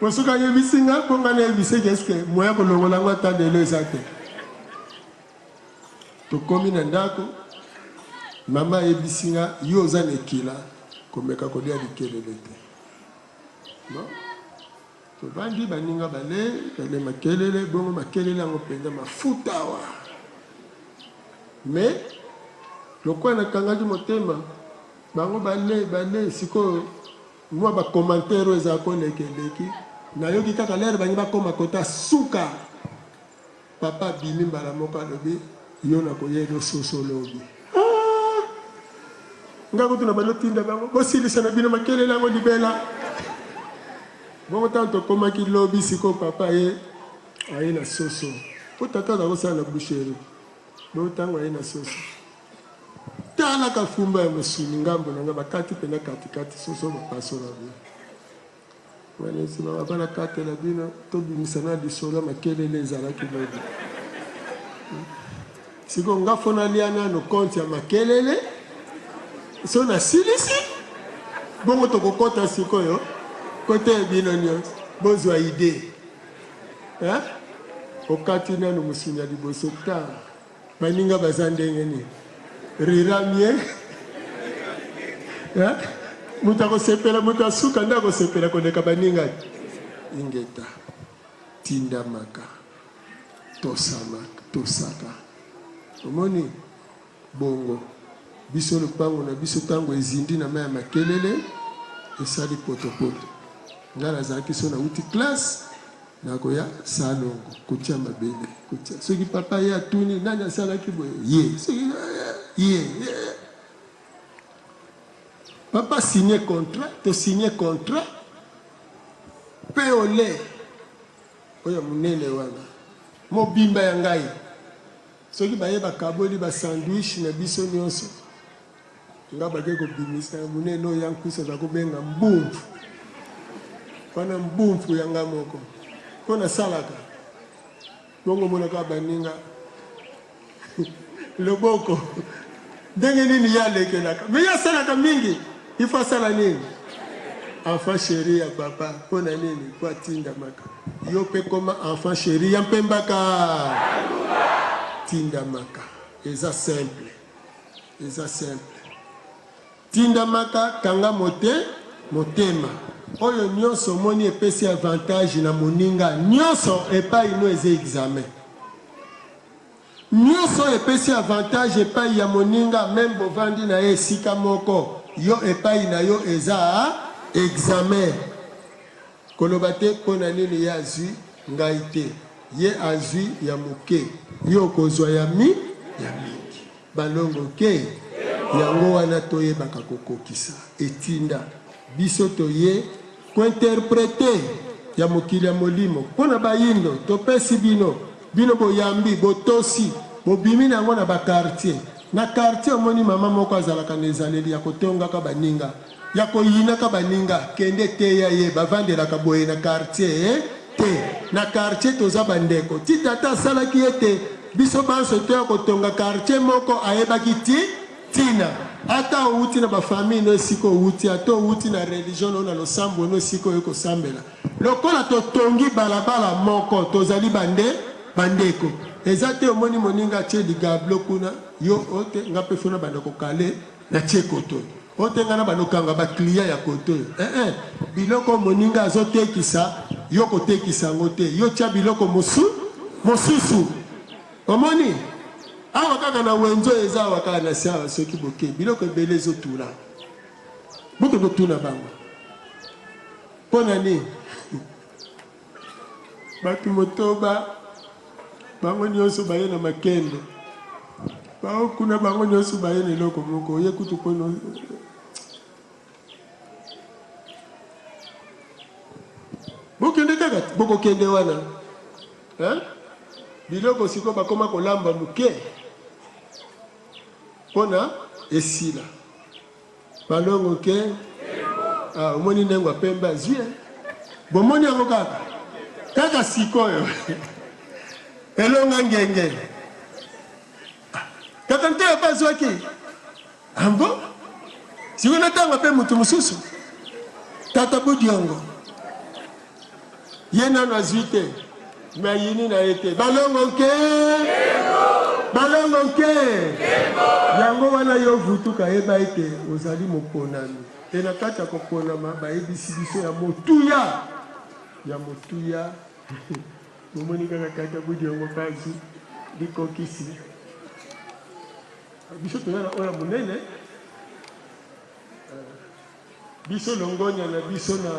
Po soki ayebisi nga, po nga nayebisa ye est-ce que moyen ya kolongola yango ata lelo eza te? Tokomi na ndako, mama ayebisi nga, yo oza na ekila, komeka kolia likelele te. Bon, tovandi baninga bale, bale makelele, bongo makelele yango mpenza mafuta awa. Mais lokola nakangaki motema, bango bale, bale, sikoyo Mua ba commentaires oyo ezalaka koleka eleki, nayoki kaka l'heure balingi bakoma kota suka, papa abimi mbala moko alobi yo nakoyela yo soso lobi. Ah! Nga kutu nabandi otinda bango bosilisa na bino makelele yango libela. Bongo ntango tokomaki lobi sikoyo papa aye aye na soso po tata aza kosala na boucherie, bongo ntango aye na soso Tala kafumba ya mosuni ngambo na nga bakati pena kati kati soso bapasola boye wana esima baba nakatela bino tobimisa na lisolo ya makelele ezalaki lobi sikoyo nga fo nalia nano konte ya makelele so nasilisi bongo tokokɔta sikoyo kote ya bino nyonso bozwa ide okati nano mosuni ya liboso ta Baninga baza ndenge nini? Rira mie. Hein? Moto akosepela, moto asuka nde akosepela koleka baninga. Ingeta. Tindamaka. Tosamaka, tosaka. Omoni? Bongo biso lopango na biso tango ezindi na mai ya makelele esali potopoto. Ngai nazalaki so nauti classe Nakoya salongo kotia mabele kotia soki papa ye atuni nani asalaki boye ye soki ye papa signe contrat to signe contrat pe ole oyo munene wana mobimba ya ngai soki baye bakaboli ba sandwich na biso nyonso Nga bake kobimisa ya munene oyo ya nkusu aza kobenga mbumfu wana mbumfu ya nga moko mpo nasalaka bongo omonaka baninga loboko ndenge nini ye alekelaka me ye asalaka mingi ifo asala nini enfant chéri ya papa mpo na nini mpo atindamaka yo mpe koma enfant chéri ya mpembaka tindamaka eza simple Eza simple. Tindamaka kanga mote motema. Oyo nionso omoni epesi avantage na moninga nionso epayi no eza examen. Nionso oyo epesi avantage epayi ya moninga meme bovandi na ye esika moko yo epayi na yo eza examen. Koloba te pona nini ye azui ngai te. Ye azui ya moke yo okozua ya mi ya mingi. Balongo ke yango wana toyebaka kokokisa etinda biso toye ko interpreter ya mokili ya molimo mpo na bayindo topesi bino bino boyambi botosi bobimi na yango na ba quartier na quartier omoni mama moko azalaka na ezaleli ya kotongaka baninga ya koyinaka baninga kende teya ye bavandelaka boye na quartier te na quartier toza ba ndeko ti tata asalaki ete biso banso toya kotonga quartier moko ayebaki ti tina ata owuti na ba famille no esika owuti ata owuti na religion no na losambo no esika oye kosambela lokola totongi balabala moko tozali bande bandeko eza te omoni moninga atie ligablo kuna yo ote nga pe fona banda kokale Na tie koto oyo. Oyo te nga na bando kanga ba client ya koto oyo eeh biloko oyo moninga azo tekisa yo kotekisa yango te yo tia biloko mosu mosusu omoni awa kaka na wenze oyo eza awa kaka na se awa soki boke biloko ebele ezo tula bokende otuna bango pona nini Bato motoba, bango nyonso baye na makembe. Bango kuna bango nyonso baye na eloko moko. Oye kutu mpo bokende kaka bokokende wana hein? Biloko sikoyo bakoma kolamba moke mpona esila. Balongo ke ah, omoni ndenge wa pembe azwi eh? Bomoni yango kaka kaka sikoyo elonga ngenge ah, Tata Nteya mpe azwaki. Ah bon? Sikoyo natanga mpe moto mosusu. Tata Budiongo. Ye nano azwi te. Me ayini na ye te. Balongo nke! Balongo nke! Yango wana yo vutuka yeba ete ozali moponami. Mpe na kati ya koponama bayebisi biso ya motuya ya motuya Bomoni kaka tata Budiongo mpe azwi likokisi. Biso toza na oyo ya monene. Biso longonya na biso na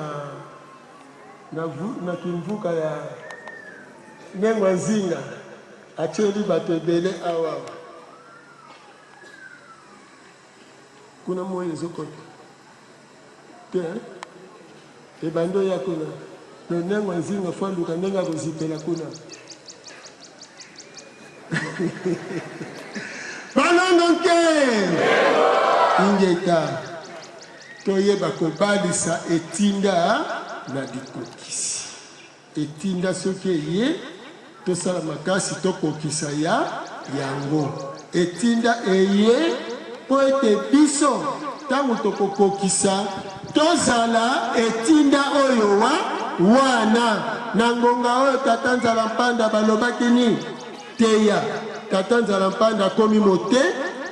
na, na kimvuka ya Nengwa Nzinga atieli bato ebele awa. Kuna moi ezokota te hein? Ebandi oya kuna lonengwa nzinga fo aluka ndenge akozipela kuna balongo nke ingeta toyeba kobalisa etinda na likokisi Etinda soki eye, tosala makasi tokokisa ya yango. Etinda eye mpo ete biso, ntango tokokokisa, tozala etinda oyo wa wana. Na ngonga oyo Tata Nzala Mpanda balobaki nini? Teya. Tata Nzala Mpanda akomi mote,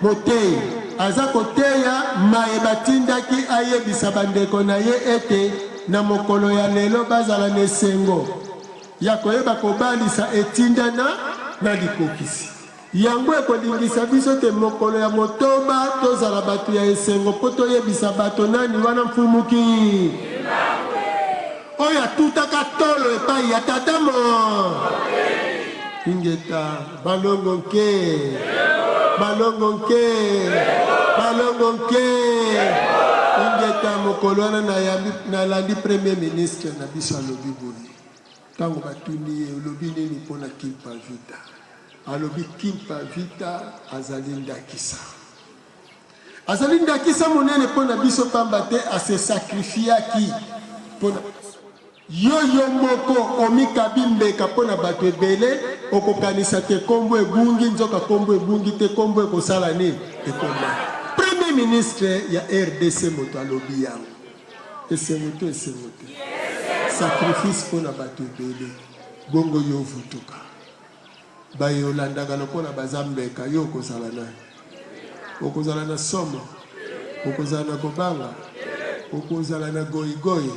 moteyi. Aza koteya maye batindaki ayebisa bandeko na ye ete na mokolo ya lelo bazala na esengo ya koyeba kobalisa etinda na na likokisi. Yango ekolingisa biso te mokolo ya motoba tozala bato ya esengo mpo toyebisa bato nani wana Mfumu Ki. Oyo atutaka tolo epai ya tata mo. Ingeta balongo nke. Balongo nke. Balongo nke. Ingeta mokolo wana nayambi nalandi premier ministre na biso alobi boye. Ntango batuni ye olobi nini mpo na Kimpa Vita? Alobi Kimpa Vita azali ndakisa. Azali ndakisa monene mpo na biso pamba te a se sacrifiaki mpo na biso. Yo yo moko omikabi mbeka mpo na bato ebele, okokanisa te kombo ebungi, nzoka kombo ebungi te, kombo ekosala nini? Ekomata. Premier ministre ya rdc moto alobi yango. Esengo to esengo te? Sacrifice mpo na bato ebele, bongo yo ovutuka. Baye olandaka lokola baza mbeka, yo okozala nani? Okozala na somo? Okozala na kobanga? Okozala na goigoi?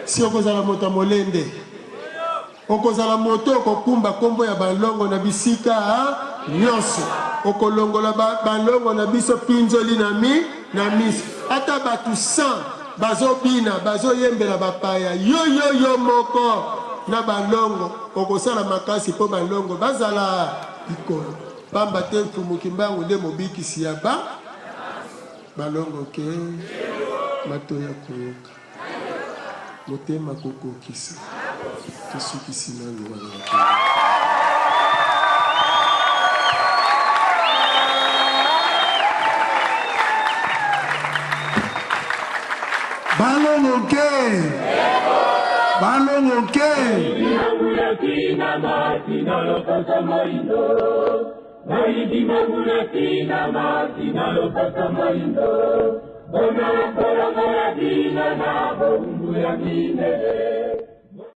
Si okozala moto ya molende? Okozala moto okokumba kombo ya balongo na bisika nyonso. Okolongola ba, balongo na biso pinzoli na mi, na miso. Ata bato 100 bazobina, bazoyembela bapaya, yo, yo, yo moko na balongo okosala makasi mpo balongo bazala likolo. Pamba te Mfumu Kimbangu nde mobikisi ya ba balongo ke matoyi ya koyoka, motema kokokisa. Tosukisi nanu wana. Balongo ke balongo ke. Bona kolongola bino na bowumbu ya mindele.